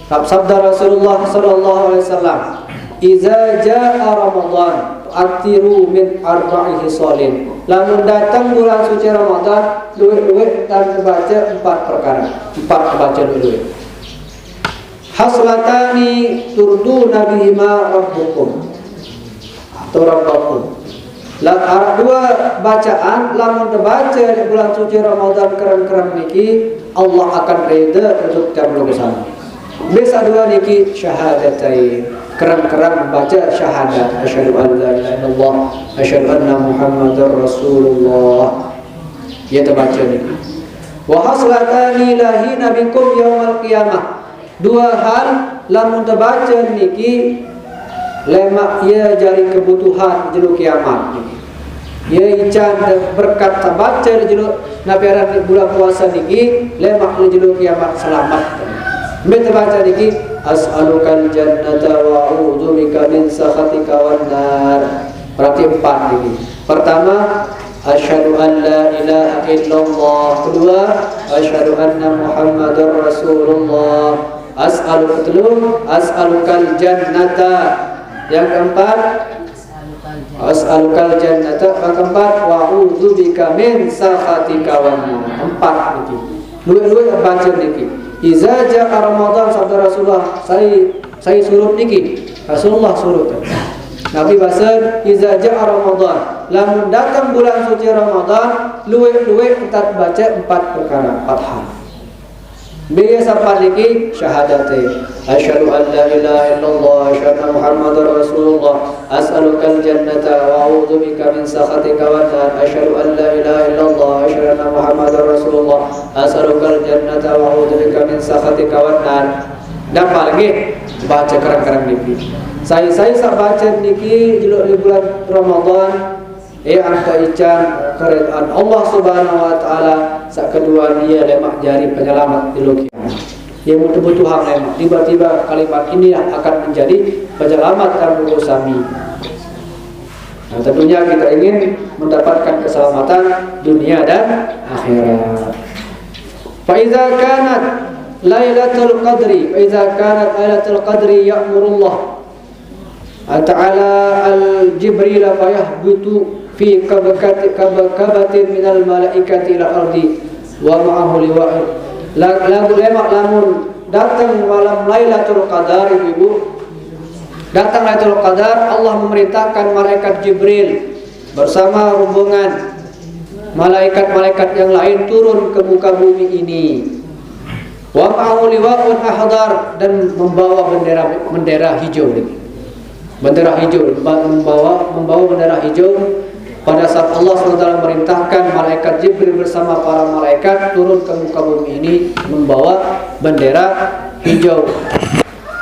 Sabda Rasulullah sallallahu alaihi wasallam, "Iza jaa Ramadan, aktiru min arba'i hisalin." Lamun datang bulan suci Ramadan, luwe-luwe dan terbaca empat perkara. Empat terbaca luwe-luwe. Haslatani turduna bihima rabbukum. Atau rabbakum. La, arah dua bacaan, lamun terbaca di bulan suci Ramadan kerang-kerang niki, Allah akan reda untuk tiap lukisan. Bisa dua niki syahadatain. Kerang-kerang baca syahadat. Asyhadu an la ilaha illallah. Asyhadu anna Muhammadar Rasulullah. Ya terbaca niki. Wa haslatani lahina bikum yaumal qiyamah. Dua hal lamun terbaca niki lemak ia jari kebutuhan jelu kiamat. Ia ican berkat terbaca jelu napi aran bulan puasa niki lemak jelu kiamat selamat. Ambil terbaca niki, as'alukal jannata wa a'udzu bika min sakhatika wan nar. Berarti empat niki. Pertama, asyhadu an la ilaha illallah. Kedua, asyhadu anna Muhammadar Rasulullah. As'aluka telu, as'alukal jannata. Yang keempat, as'alukal jannata. Yang keempat, wa a'udzubika min sakhatika wan nar. Empat niki. Luwih-luwih baca niki. Iza ja'a Ramadan, sabda Rasulullah, saya, saya surut niki. Rasulullah surut. Nabi baca, iza ja'a Ramadan. Lamun datang bulan suci Ramadan, luwih-luwih entat baca empat perkara, empat hal. Biasa niki syahadate. Asyhadu an la ilaha illallah, asyhadu anna Muhammadar Rasulullah, as'alukal jannata wa a'udzubika min sakhatika wan nar. Asyhadu an la ilaha illallah, asyhadu anna Muhammadar Rasulullah, as'alukal jannata wa a'udzubika min sakhatika wan nar. Dapat lagi baca kerang-kerang niki. Saya-saya sak baca niki jelo di bulan Ramadan, eh, angka ican keredaan Allah Subhanahu wa taala, sak kedua ia lemak jari penyelamat di kiamat. Ia butuh-butuh hang lemak. Tiba-tiba kalimat ini yang akan menjadi penyelamat dan sami. Nah, tentunya kita ingin mendapatkan keselamatan dunia dan akhirat. Fa iza kanat lailatul qadri, fa iza kanat lailatul qadri ya'murullah ta'ala al Jibril fa yahbitu fi kabkati-, kabkabatin minal malaikati ila ardi wa ma'ahu liwa'un. La-, lagu lemak lamun datang malam Lailatul Qadar, ibu-ibu. Datang Lailatul Qadar, Allah memerintahkan malaikat Jibril bersama rombongan malaikat-malaikat yang lain turun ke muka bumi ini. Wa ma'ahu liwa'un akhdar, dan membawa bendera, bendera hijau. Bendera hijau, membawa, membawa bendera hijau. Pada saat Allah subhanahu wa taala merintahkan malaikat Jibril bersama para malaikat turun ke muka bumi ini membawa bendera hijau.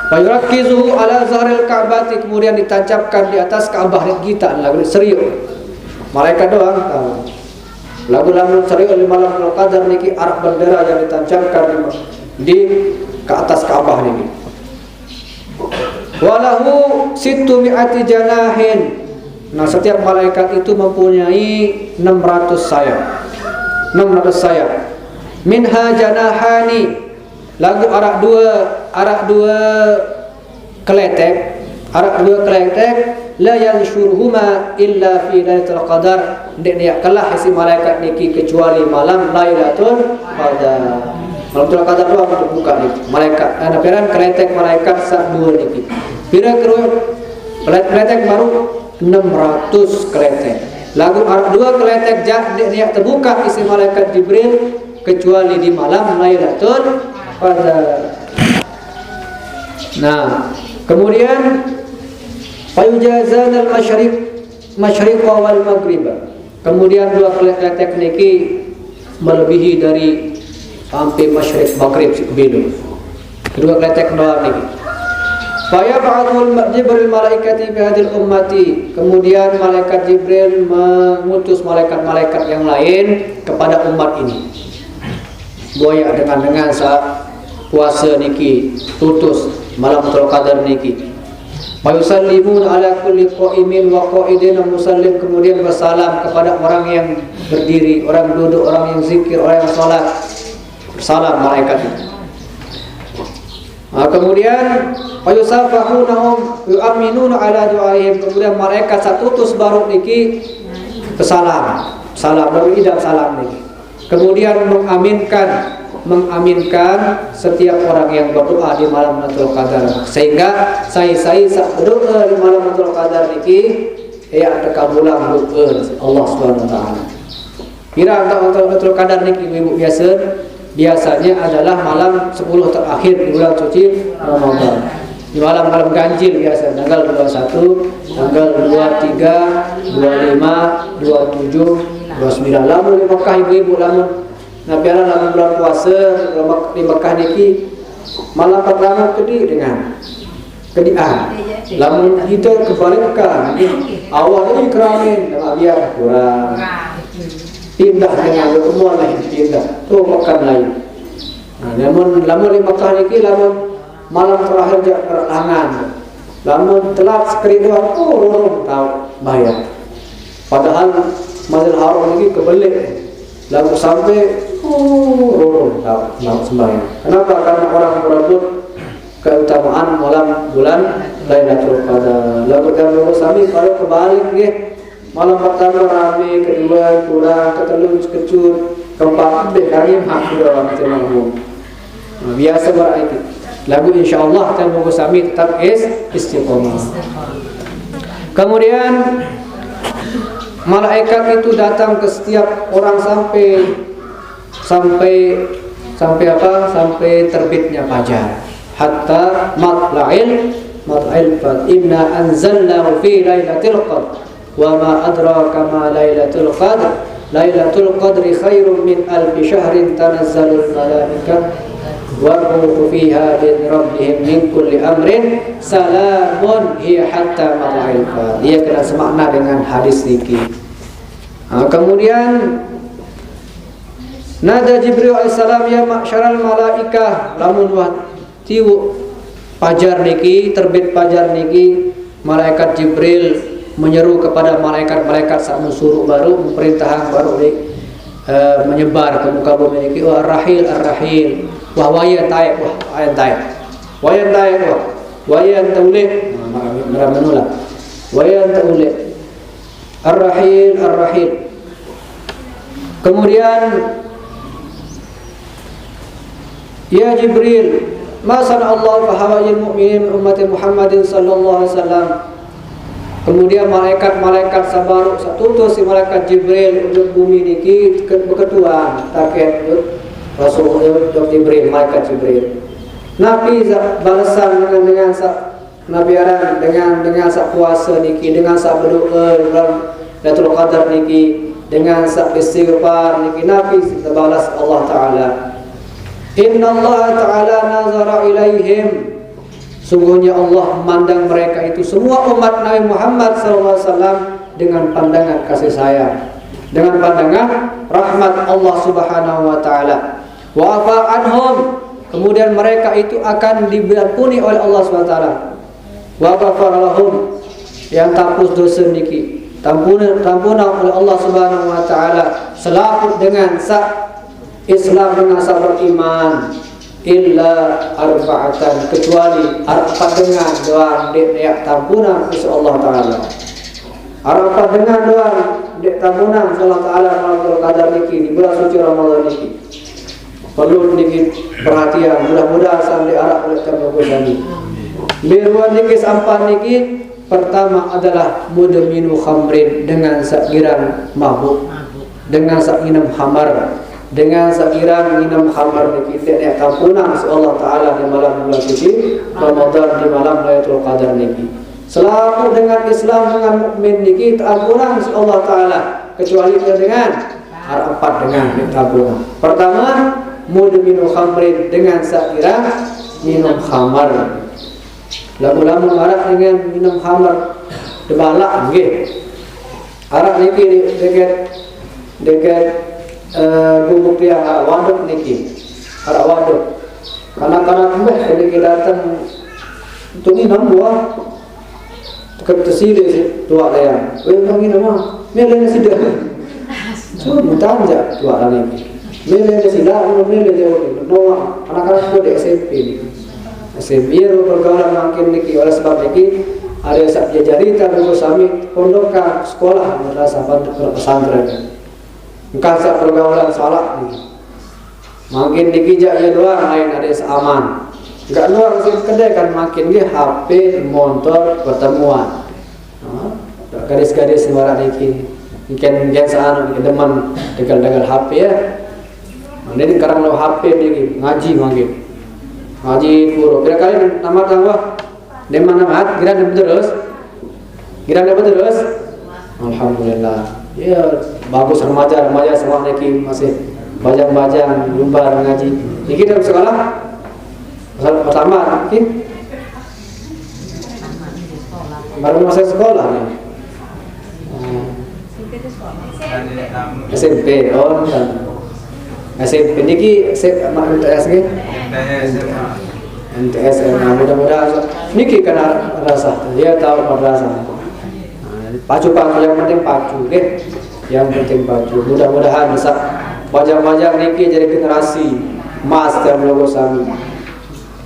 Fayurakkizuhu ala zahril Ka'bati, kemudian ditancapkan di atas Ka'bah kita, lagu seriuk. Malaikat doang tahu. Lagu lamun seriuk di malam Lailatul Qadar niki arah bendera yang ditancapkan di, di ke atas Ka'bah niki. Walahu sittu mi'ati janahin. Nah, setiap malaikat itu mempunyai enam ratus sayap. Enam ratus sayap. Minha janahani, lagu arak dua, arak dua keletek, arak dua keletek, la yansyuruhuma illa fi lailatul qadar. Ndak dia kelah isi malaikat niki kecuali malam Lailatul Qadar. Malam Lailatul Qadar doang untuk buka niki. Malaikat, ada peran keletek malaikat sak dua niki. Pira kerua keletek baru enam ratus keletek. Lagu arak dua keletek jak ndak dia terbuka isi malaikat Jibril kecuali di malam Lailatul Qadar. Nah, kemudian fayujazanal masyriq, masyriqa wal maghriba. Kemudian dua keletek niki melebihi dari hampir masyriq maghrib si kebelu. Kedua keletek doang niki. Fayab'athul Jibril malaikati fi hadhil ummati. Kemudian malaikat Jibril mengutus malaikat-malaikat yang lain kepada umat ini. Boyak dengan-dengan sa puasa niki, tutus malam Lailatul Qadar niki. Wa yusallimuna ala kulli qaimin wa qa'idin wa musallin, kemudian bersalam kepada orang yang berdiri, orang duduk, orang yang zikir, orang yang salat. Bersalam malaikat itu. Nah, kemudian wa yusafahunahum yu'minuna ala du'aihim, kemudian malaikat satutus baru niki bersalam. Salam, lalu idam salam niki. Kemudian mengaminkan, mengaminkan setiap orang yang berdoa di malam Lailatul Qadar. Sehingga sai-sai sak berdoa di malam Lailatul Qadar niki, ya, terkabulang doa Allah Subhanahu wa taala. Kira untuk Lailatul Qadar niki ibu-ibu biasa, biasanya adalah malam sepuluh terakhir di bulan suci Ramadan. Di malam-malam ganjil biasa, tanggal dua satu, tanggal dua tiga, dua lima, dua tujuh, dua sembilan. Lamun di Mekah ibu-ibu lamun. Nah, piara lamun bulan puasa di Mekah niki malam pertama kedi dengan kedian. Lamun kita kebalikan, awalnya keramin, nah, biar kurang. Pindah dengan semua lain pindah. Tuh makan lain. Nah, lamun, lamun di Mekah niki lamun malam terakhir jak kerangan. Lamun telat sekali doang, oh, rorong tahu bayar. Padahal Masjidil Haram ini kebelik. Lalu sampai, oh, rorong tahu, tahu sembahyang. Kenapa? Karena orang berebut keutamaan malam bulan Lailatul Qadar. Lamun kamu sami kalau kebalik nggih. Malam pertama rame, kedua kurang, ketelu kecut, keempat lebih kali hak kedua orang kecil makmum. Nah, biasa berarti. Lagu insyaallah kamu sami tetap is istiqomah. Kemudian malaikat itu datang ke setiap orang sampai sampai sampai apa? Sampai terbitnya fajar. Hatta matla'il matla'il fajr. Inna anzalnahu fi lailatul qadr. Wa ma adraka ma lailatul qadr. Lailatul qadri khairum min alfi syahrin tanazzalul malaikah wa ruhu fiha bin rabbihim min kulli amrin salamun hiya hatta matla'il fajr. Ia kena semakna dengan hadis niki. Ha, kemudian nada Jibril alaihissalam, "Ya ma'syaral malaikah, lamun wah tiwuk pajar niki, terbit pajar niki, malaikat Jibril menyeru kepada malaikat-malaikat sak mensuruh baru, pemerintahan baru di eh, menyebar ke muka bumi niki, wah rahil, ar-rahil, wah wayan taib, wah wayan taib, wayan taib, wah wayan taulih, nah, mara menolak, wayan taulih, ar-rahil, ar-rahil. Kemudian, "Ya Jibril, ma sana'allahu fi hawaijil mu'minin min ummati Muhammadin sallallahu alaihi wasallam?" Kemudian malaikat-malaikat sabaru satutus si malaikat Jibril untuk bumi niki ke- berketua target untuk Rasul untuk Jibril, malaikat Jibril. Nabi za- balasan dengan dengan sa- Nabi aran dengan dengan sak puasa niki, dengan sak berdoa dalam Lailatul Qadar niki, dengan sak istighfar niki, Nabi dibalas Allah Taala. Inna Allah Taala nazara ilaihim. Sungguhnya Allah memandang mereka itu semua umat Nabi Muhammad sallallahu alaihi wasallam dengan pandangan kasih sayang, dengan pandangan rahmat Allah Subhanahu wa taala. Wa afa anhum, kemudian mereka itu akan diampuni oleh Allah Subhanahu wa taala. Wa ghafara lahum, yang tapus dosa niki, tampuna tampuna oleh Allah Subhanahu wa taala, selaku dengan sa Islam dengan sa beriman, illa arba'atan, kecuali arep empat dengan doang dek ya tampunan insya Allah taala. Arep empat dengan doang dek tampunan insya Allah taala, Lailatul Qadar niki di bulan suci Ramadan niki. Perlu niki perhatian, mudah-mudahan sampai arah oleh kami tadi. Biruan niki sampan niki, pertama adalah mudminu khamrin, dengan sak girang mabuk, dengan sak nginem khamar, dengan sak girang nginem khamar niki, tidak tampunan insya Allah taala di malam bulan suci Ramadan, di malam Lailatul Qadar niki. Selaku dengan Islam dengan mukmin niki tampunan insya Allah taala, kecuali dengan arep empat dengan tampunan. Pertama, mudminu khamrin, dengan sak girang nginem khamar. Lamun-lamun arep dengan nginem khamar, tebalak nggih. Arep niki di deket deket eh, gubuk tiang arep waduk niki. Arep waduk. Kanak-kanak mbeh niki dateng untuk nginem buah. Deket tersile si tuak dayang. Weh, bang ini mah. Mele nasi dah. So, mutanja tuak niki. Mele nasi dah, mele jauh ni. Noah, anak-anak tu di S M P ni. S M P, ya, pergaulan makin niki. Oleh sebab niki, ada sak jajari tak dulu sami pondok ke sekolah, madrasah, pondok pesantren. Engkah sak pergaulan salah ni. Makin niki jak ya doang lain ada seaman. Enggak doang sih kedai kan makin nggih H P, motor, pertemuan. Ha? Gadis-gadis sembarang niki. Mungkin mungkin seanu niki demen degal-degal H P ya. Ini sekarang lo H P niki ngaji makin. Ngaji guru. Kira-kira nama tambah? Demen amat, kira demen terus. Kira dapat terus? Alhamdulillah. Ya, bagus remaja, remaja semua niki masih bajang-bajang jumpa ngaji. Niki dalam sekolah? Sekolah pertama, niki? Baru masuk sekolah nih. Hmm. S M P, oh, S M P niki S M A, M T S nggih. M T S, S M A, mudah-mudahan niki kena rasa, dia tahu madrasah. Nah, pacu-pacu yang penting pacu nggih. Yang penting pacu. Mudah-mudahan bisa bajang-bajang niki jadi generasi emas dan logo sami.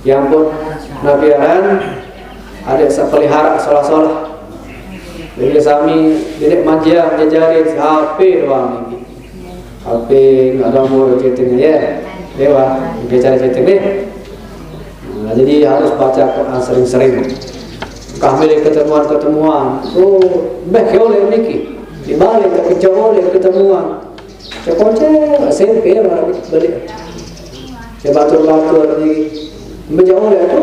Ya ampun. Nabiaran ada sapelihara solah-solah. Jadi sami denek manja menjajari H P doang ini. H P nggak ada mau chatting ya. Dewa, bicara chatting deh. Nah, jadi harus baca Quran sering-sering. Kami ketemuan-ketemuan, oh, beh oleh niki. Di balik tak kejauh oleh ketemuan. Sekoce S M P lah balik. Saya batur-batur ni. Meja oleh tu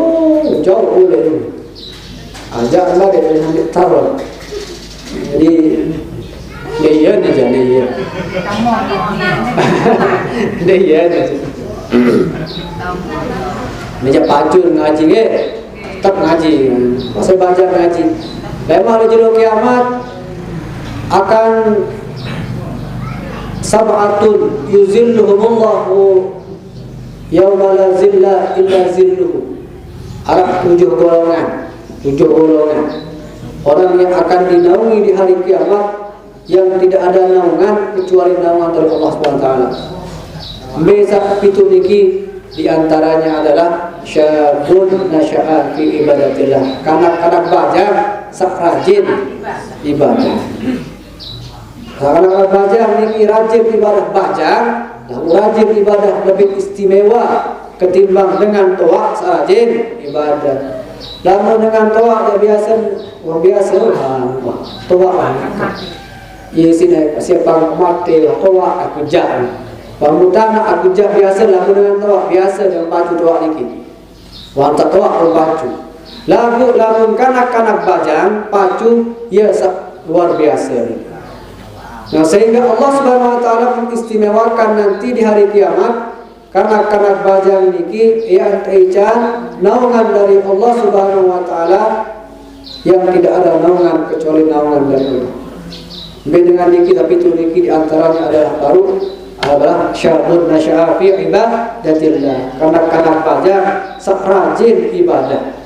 jauh oleh tu. Ajak lah dia nak ambil taruh. Jadi dia iya ni jadi iya. Dia iya ni. Meja pacun ngaji ke? Tetap ngaji. Pasal belajar ngaji. Memang ada judul kiamat akan sab'atun yuzilluhumullahu yauma la zilla illa zilluhu. Ada tujuh golongan, tujuh golongan orang yang akan dinaungi di hari kiamat yang tidak ada naungan kecuali naungan dari Allah Subhanahu wa taala. Mbe sak pitu niki, di antaranya adalah syabun nasya'a fi ibadatillah. Kanak-kanak bajang sak rajin ibadah. Kanak-kanak bajang niki rajin ibadah bajang, dan rajin ibadah lebih istimewa ketimbang dengan toak sak rajin ibadah. Lamun dengan toak dia biasa, wong biasa, wah, toak lah. Iya sini siapa mati lah toak aku jak. Bangun tanah aku jak biasa lamun dengan toak biasa dengan pacu toak niki. Wanta toak pun pacu. Lagu lamun kanak-kanak bajang pacu ya sa- luar biasa. Nah, sehingga Allah Subhanahu wa taala mengistimewakan nanti di hari kiamat kanak-kanak bajang niki ya ican naungan dari Allah Subhanahu wa taala yang tidak ada naungan kecuali naungan dari Allah. Mbe dengan niki tapi tu niki di antaranya adalah baru adalah syabun nasya'a fi ibadatillah. Kanak-kanak bajang sak rajin ibadah.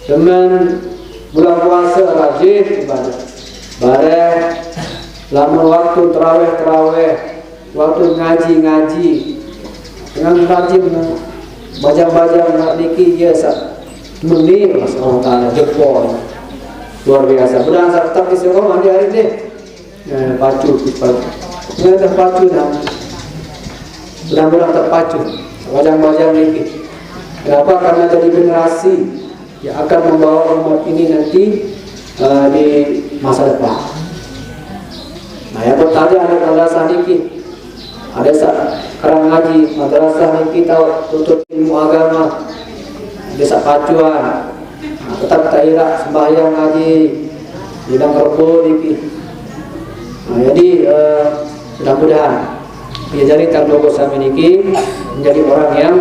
Demen bulan puasa rajin ibadah. Bareh lamun waktu terawih-terawih, waktu ngaji-ngaji. Dengan rajin bajang-bajang nak niki ya sak meni Allah Taala jempol. Luar biasa. Mudah-mudahan tetap istiqomah di hari ini. Ya, pacu, pacu. Ya, dah pacu dah. Mudah-mudahan terpacu. Bajang-bajang niki. Kenapa? Karena jadi generasi yang akan membawa umat ini nanti eh, di masa depan. Nah, yang bertanya ada madrasah niki. Ada sak kerang ngaji madrasah niki tahu tuntut ilmu agama. Ada sak pacuan. Nah, tetap tak irak sembahyang ngaji bidang kerbo niki. Nah, jadi eh, mudah-mudahan ya jadi tambah sami niki menjadi orang yang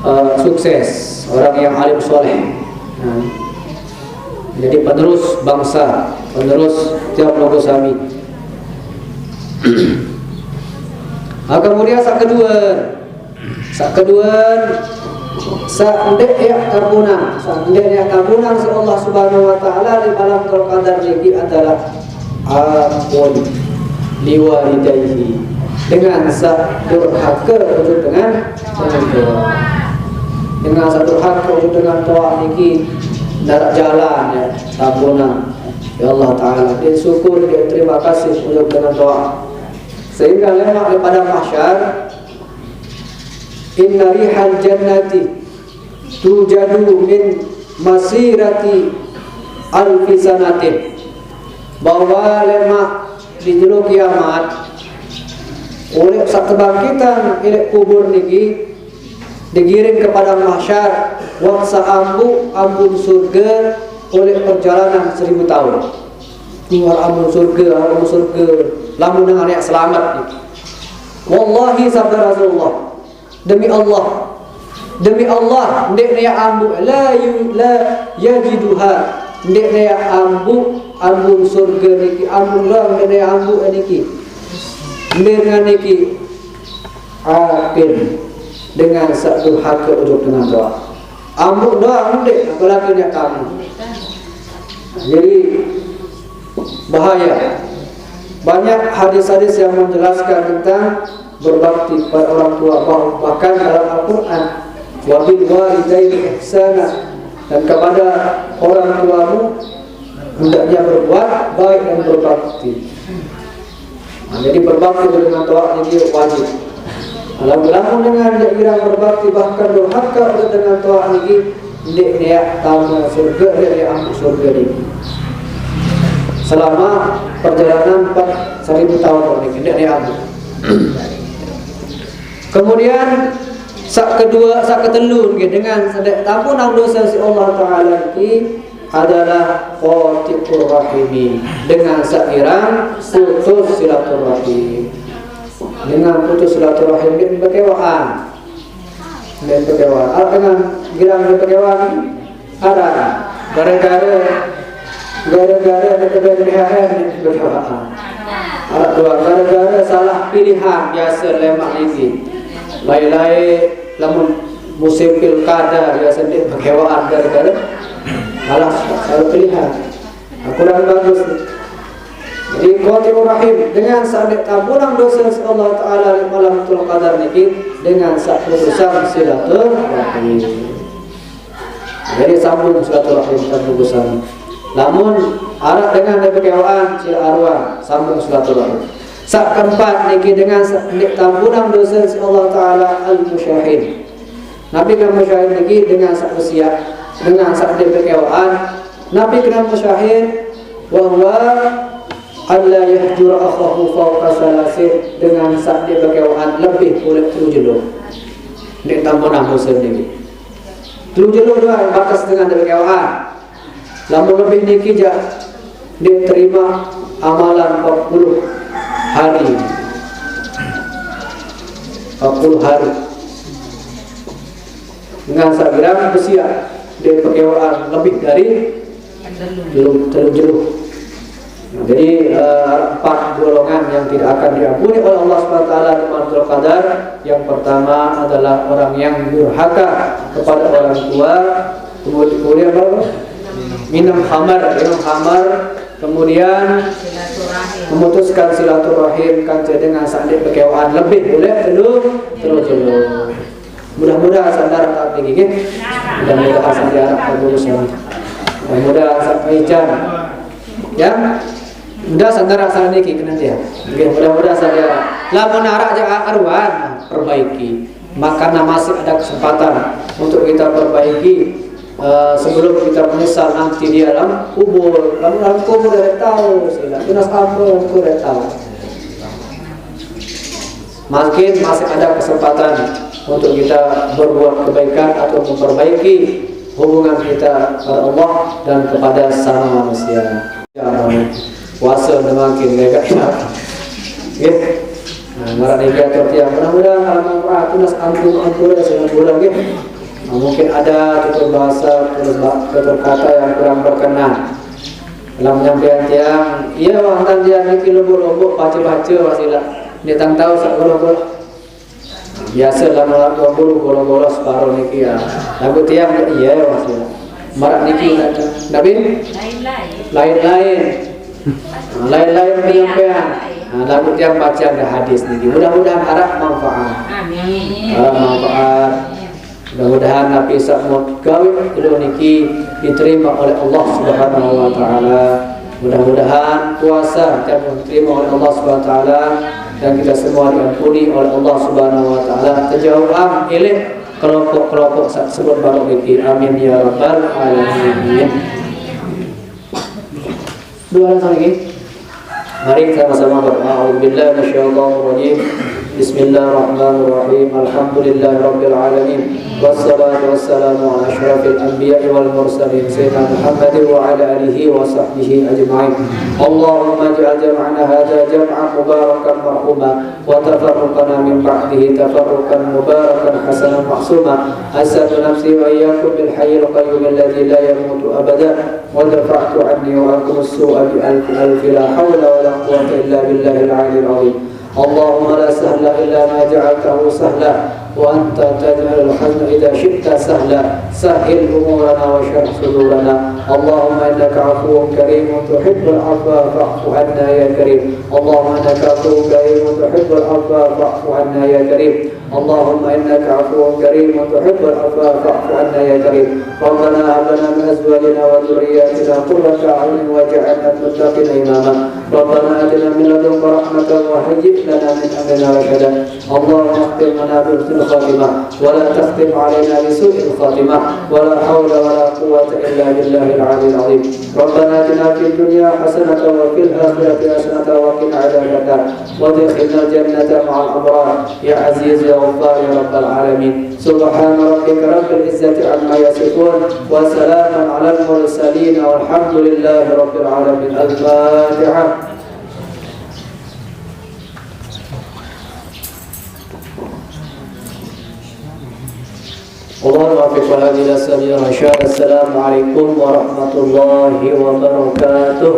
eh, sukses, orang yang alim soleh. Nah, jadi penerus bangsa, penerus tiap logo sami. Nah, kemudian sak kedua, sak kedua, sak ndek ya kabunan, sak ndek ya kabunan si Allah Subhanahu wa taala di malam Qadar niki adalah ampun liwalidayhi dengan sak durhaka wujud dengan dengan toa. Dengan sak durhaka wujud dengan toa niki darat jalan ya, kabunan. Ya Allah Ta'ala, dia syukur, dia terima kasih untuk dengan doa. Sehingga lemak di padang mahsyar, inna rihal jannati tujadu min masirati alfi sanatin. Bahwa lemak di julu kiamat, oleh sak kebangkitan ilek kubur niki, digiring ke padang mahsyar, waksa ambu, ambun surga, oleh perjalanan seribu tahun. Keluar ambun surga, ambun surga, lamun dengan yang selamat. Wallahi sabda Rasulullah, demi Allah, demi Allah, ndek naya ambu, la yu, la yajiduha, ndek naya ambu, ambun surga niki, ambun lang, ndek naya ambu niki. Ndek niki, Akin dengan satu hak ujuk dengan doa. Amuk doa mudik, apalagi nak kamu. Jadi bahaya. Banyak hadis-hadis yang menjelaskan tentang berbakti pada orang tua, bah- bahkan dalam Al-Quran. Wa bil walidaini ihsana, dan kepada orang tuamu hendaknya berbuat baik dan berbakti. Nah, jadi berbakti dengan toaq niki wajib. Kalau lamun dengan ndak girang berbakti, bahkan durhaka dengan toaq niki, ndak neaq tame surga, ndak neaq ambuk surga niki. Selama perjalanan empat seribu tahun niki, ndak neaq ambuk. Kemudian, sak kedua, sak ketelu nggih, dengan saq ndeq tampunang dose siq Allah Taala niki adalah qati'ur rahimi, dengan saq girang putus silaturahim. Dengan putus silaturahim nggih bekewaan. Nggih bekewaan. Araq dengan girang nggih bekewaan. Araq. Gara-gara, gara-gara ada keben B H M yang diberdoa. Araq doang, gara-gara salah pilihan, biasa lemaq niki. Lae-lae lamun musim pilkada, biasa ndeq bekewaan gara-gara salah, salah pilihan. Nah, kurang bagus. Jadi, qati'ur rahim, dengan saq ndeq tampunang dose siq Allah Taala leq malam Lailatul Qadar niki, dengan saq putusang silaturahim. Jadi sambung silaturahim tan urusan. Lamun araq dengan ndeq bekewaan, cil aruan, sambung silaturahim. Saq keempat niki dengan sa-, ndeq tampunang dose siq Allah Taala al-musyahin. Napi kenan musyahin niki dengan saq besiaq, dengan saq ndeq bekewaan. Napi kenan musyahin, wa huwa alla yahjura akhahu fawqa salasin, dengan saq ndeq bekewaan lebih uleq telu jelo. Ndeq tampunang dose niki. Telu jelo doang batas dengan ndeq bekewaan. Lamun lebih niki jaq ndeq terima amalan empat puluh hari. Empat puluh hari. Dengan saq girang besiaq ndeq bekewaan lebih dari telu, telu jelo. Nah, jadi, eh, empat golongan yang tidak akan diampuni oleh Allah Subhanahu wa Taala di Lailatul Qadar. Yang pertama adalah orang yang durhaka kepada orang tua, kemudian, kemudian apa? Minum khamar, minum khamar, kemudian memutuskan silaturahim kance dengan saq ndeq bekewaan lebih uleq telu, telu jelo. Mudah-mudahan saq ndaraq niki, nggih. Mudah-mudahan saq ndaraq kabulus ya. Mudah-mudahan saq ijan. Ya. Mudah saq ndaraq saq niki kenen dia. Nggih, mudah-mudahan saq ndaraq. Lamun araq jaq aruan, perbaiki. Makanya masih ada kesempatan untuk kita perbaiki, eh, sebelum kita menyesal nanti di alam kubur. Lamun alam kubur ndeq tao, silaq tunas ampun, ndeq tao. Makin masih ada kesempatan untuk kita berbuat kebaikan atau memperbaiki hubungan kita kepada Allah dan kepada sama manusia. Ya, puasa semakin gagah. Nggih. Nah, maraq niki atur tiang. Mudah-mudahan kalau manfaat tunas ampun, ampun ya, sing ampun, nggih. Nah, mungkin ada tutur bahasa, tutur ba-, tutur kata yang kurang berkenan. Dalam penyampaian tiang, iya, wah, tan tiang niki lomboq-lomboq bace-bace, wah, silaq. Ndeq tang tao saq golo-golo. Biasa lamun orang tua guru golo-golo separo niki ya. Laguq tiang ndeq iya, wah, silaq. Maraq niki, tapi lain-lain. Nah, lain-lain penyampaian. Nah, laguq tiang baca ada hadis niki. Mudah-mudahan araq manfaat. Amin. Araq manfaat. Mudah-mudahan napi saq mun gawe kula niki diterima oleh Allah Subhanahu wa taala. Mudah-mudahan puasa kita diterima oleh Allah Subhanahu wa taala dan kita semua diampuni oleh Allah Subhanahu wa taala. Tejauhan elek kelompok-kelompok saq sebut barok niki. Amin ya rabbal alamin. Dua orang lagi. Mari sama-sama berdoa. A'udzubillahi minasyaitonir rajim. Bismillahirrahmanirrahim. Alhamdulillahirabbil alamin. Wassalatu wassalamu ala asyrafil anbiya'i wal mursalin, sayyidina Muhammadin wa ala alihi wa sahbihi ajma'in. Allahumma ij'al jam'ana hadza jam'an mubarakan marhuma, wa tafarruqana min ba'dihi tafarruqan mubarakan hasanan ma'suma. As'alu nafsi wa iyyakum bil hayyil qayyum alladzi la yamutu abada. ودفعت عني وعنكم السوء بألف ألف لا حول ولا قوة إلا بالله العلي العظيم. اللهم لا سهل إلا ما جعلته سهلا وأنت تجعل الحزن إذا شئت سهلا. سهل أمورنا واشرح صدورنا. اللهم إنك عفو كريم تحب العفو فاعف عنا يا كريم. اللهم إنك عفو كريم تحب العفو فاعف عنا يا كريم. اللهم إنك عفو كريم تحب العفو فاعف عنا يا كريم. ربنا هب لنا من أزواجنا وذرياتنا قرة أعين واجعلنا للمتقين إماما. ربنا آتنا من لدنك رحمة وهيئ لنا من أمرنا رشدا. اللهم اختم لنا بحسن الخاتمة ولا تختم علينا بسوء الخاتمة. ولا حول ولا قوة إلا بالله العلي العظيم. ربنا آتنا في الدنيا حسنة وفي الآخرة حسنة وقنا عذاب النار. وادخلنا الجنة مع الأبرار يا عزيز يا غفار يا رب العالمين. سبحان ربك رب العزة عما يصفون وسلام على المرسلين والحمد لله رب العالمين. الفاتحة. والله الموفق والهادي إلى سبيل الرشاد. السلام عليكم ورحمة الله وبركاته.